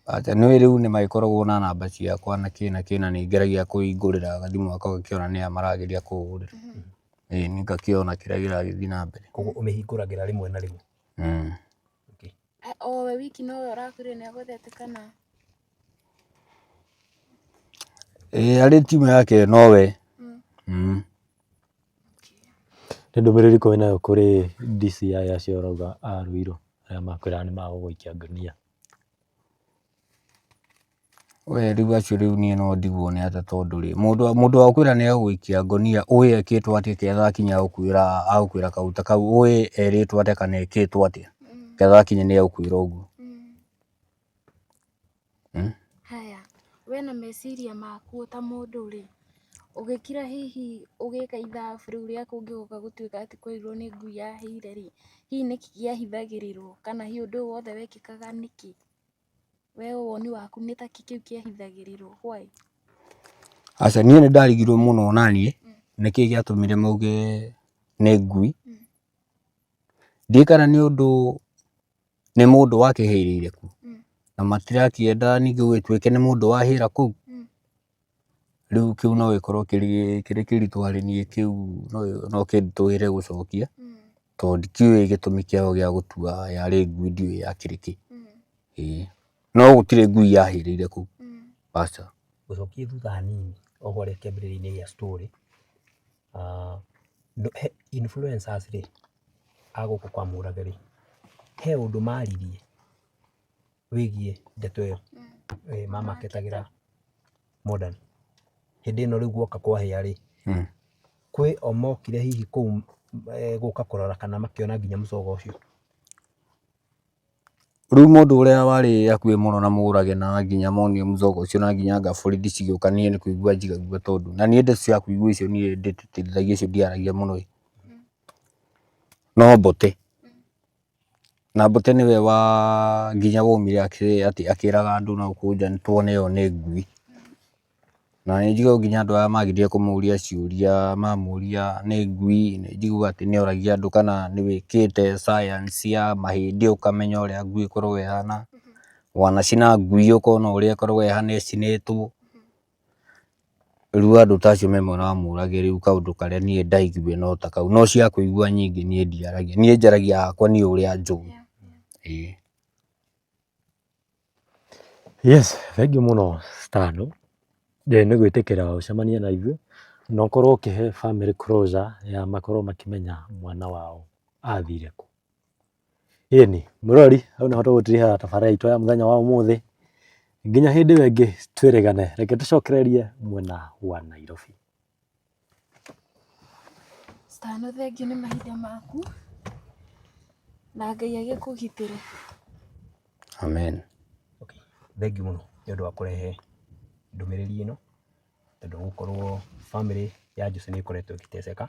Acha nĩ rĩu nĩ magĩkoragwo na namba ciakwa na kĩ na kĩ na nĩ ngeragia kũhingũrĩra gathimũ gakwa gakĩona nĩa marageria kũhũrĩra. Ĩĩ nĩ ngakĩona kĩrĩa kĩragĩthiĩ na mbere. Koguo ũmĩhingũragĩra rĩmwe na rĩmwe. Okay. O we wiki nowe ũrakwĩrire nĩ agwethete kana? Ĩĩ arĩ timu yake nowe. Nĩ ndũmĩrĩri ĩrĩkũ wĩnayo kũrĩ DCI acio ũrauga a Ruiru arĩa makwĩraga nĩ magũgũikia ngũnia? We rĩu acio rĩu niĩ no ndigwo nĩ atĩa tondũ rĩ, mũndũ wa gũkwĩra nĩ egũgũikia ngũnia ũĩ ekĩtwo atĩa ketha akinya agũkwĩra kaũndũ ta kau, ũĩ erĩtwo atĩa kana ekĩtwo atĩa ketha akinya nĩ egũkwĩra ũguo. Haya, we na meciria maku ta mũndũ rĩ, ũgĩkira hihi ũgĩka ithabu rĩu rĩa kũngĩgoka gũtuĩka atĩ kwerirwo nĩ ngui yahĩire rĩ, hihi nĩkĩ kĩahithagĩrĩrwo kana hihi ũndũ ũyũ wothe wekĩkaga nĩkĩ? We woni waku nĩ ta kĩ kĩu kĩahithagĩrĩrwo why? Aca niĩ nĩ ndarigirwo mũno naniĩ nĩkĩ gĩatũmire mauge nĩ ngui. Ndiũĩ kana nĩ ũndũ nĩ mũndũ wakĩhĩrĩire kũ na matirakĩenda ningĩ gũgĩtuĩke nĩ mũndũ wahĩra kũu. Rĩu kĩu no gĩkorwo kĩrĩ kĩritũ harĩ niĩ kĩu no kĩnditũhĩre gũcokia tondũ ndikĩũĩ gĩtũmi kĩao gĩa gũtua yarĩ ngui ndiũĩ yakĩrĩ kĩ. Ĩĩ no gũtirĩ ngui yahĩrĩire kũu, aca. Ngũcokie thutha hanini o harĩa kĩambĩrĩria-inĩ gĩa story, influencers rĩ, a gũkũ kwa Mũrage rĩ, he ũndũ maririe wĩgiĩ ndeto ĩyo mamaketagĩra modern. Hĩndĩ ĩno rĩu guoka kwahĩa rĩ, kwĩ o mokire hihi kũu gũka kũrora kana makĩona nginya mũcogo ũcio? Rĩu mũndũ ũrĩa warĩ hakuhĩ mũno na Mũrage na nginya monire mũcogo ũcio na nginya anga borithi cigĩũka niĩ nĩ kũigua njiguaga tondũ na niĩ ndeto cia kũigua icio niĩ ndĩtĩtĩrithagia icio ndiaragia mũno ĩ, no Mbote. Na Mbote nĩwe wa nginya waumire akĩraga andũ na gũkũ nja tuone ĩyo nĩ ngui. Na nĩ njiguaga nginya andũ aya magĩthiĩ kũmũria ciũria mamũria nĩ ngui, nĩ njiguaga atĩ nĩ oragia andũ kana nĩ wĩkĩte science ya mahĩndĩ ũkamenya ũrĩa ngui ĩkoragwo ĩhana, wanacina ngui ũkona ũrĩa ĩkoragwo ĩhana ĩcinĩtwo. Rĩu andũ ta acio me mwena wa Mũrage rĩu kaũndũ karĩa niĩ ndaiguire no ta kau, no cia kũigua nyingĩ niĩ ndiaragia, niĩ njaragia hakwa niĩ ũrĩa njũĩ, ĩĩ. Yes, thengiũ mũno Stano nĩ gwĩtĩkĩra ũcemanie na ithuĩ na ũkorwo ũkĩhe family closure ya makorwo makĩmenya mwana wao athire kũ. Ĩni, mũrori hau nĩho tũgũtirihĩra tabarĩra itũ ya mũthenya wa ũmũthĩ nginya hĩndĩ ĩyo ĩngĩ twĩrĩgane, reke tũcokererie mwena wa Nairobi. Stano thengiũ nĩ mahinda maku na Ngai agĩkũgitĩre. Amen. Okay. Thengiũ mũno nĩ ũndũ wa kũrehe ndũmĩrĩri ĩno tondũ gũkorwo family ya Jose nĩ ĩkoretwo ĩgĩteceka.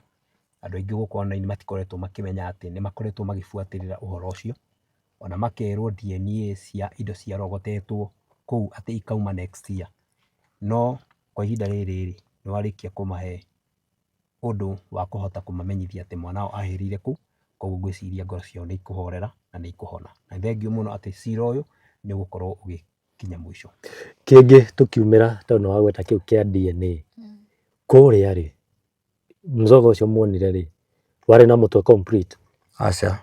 Andũ aingĩ gũkũ online matikoretwo makĩmenya atĩ nĩ makoretwo magĩbuatĩrĩra ũhoro ũcio, ona makerwo DNA cia indo ciarogotetwo kũu atĩ ikauma next year. No kwa ihinda rĩrĩ rĩ, nĩ warĩkia kũmahe ũndũ wa kũhota kũmamenyithia atĩ mwana wao ahĩrĩire kũ, koguo ngwĩciria ngoro ciao nĩ ikũhorera na nĩ ikũhona. Na nĩ thengiũ mũno atĩ cira ũyũ nĩ ũgũkorwo ũgĩkinya mũico. Kĩngĩ tũkiumĩra tondũ nĩ wagweta kĩu kĩa DNA, kũrĩa rĩ, Mzoga ũcio muonire rĩ, warĩ na mũtwe complete? Aca.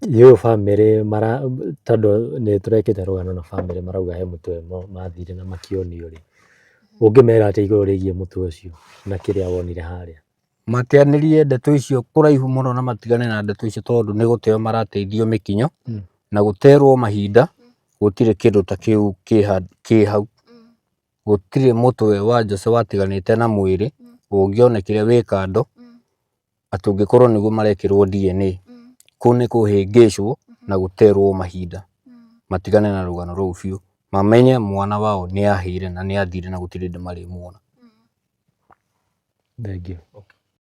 Yũyũ bamĩrĩ mara tondũ nĩ tũrekĩte rũgano na bamĩrĩ marauga he mũtwe mathire na makĩonio rĩ, ũngĩmera atĩa igũrũ rĩgiĩ mũtwe ũcio na kĩrĩa wonire harĩa? Mateanĩrie ndeto icio kũraihu mũno na matigane na ndeto icio tondũ nĩ gũteo marateithio mĩkinyo na gũterwo mahinda, gũtirĩ kĩndũ ta kĩu kĩ hau. Gũtirĩ mũtwe wa Jose watiganĩte na mwĩrĩ ũngĩonekire wĩ kando atĩ ũngĩkorwo nĩguo marekĩrwo DNA. Kũu nĩ kũhĩngĩcwo na gũterwo mahinda. Matigane na rũgano rũu biũ. Mamenye mwana wao nĩ ahĩire na nĩ athire na gũtirĩ hĩndĩ marĩmuona. Thengiũ.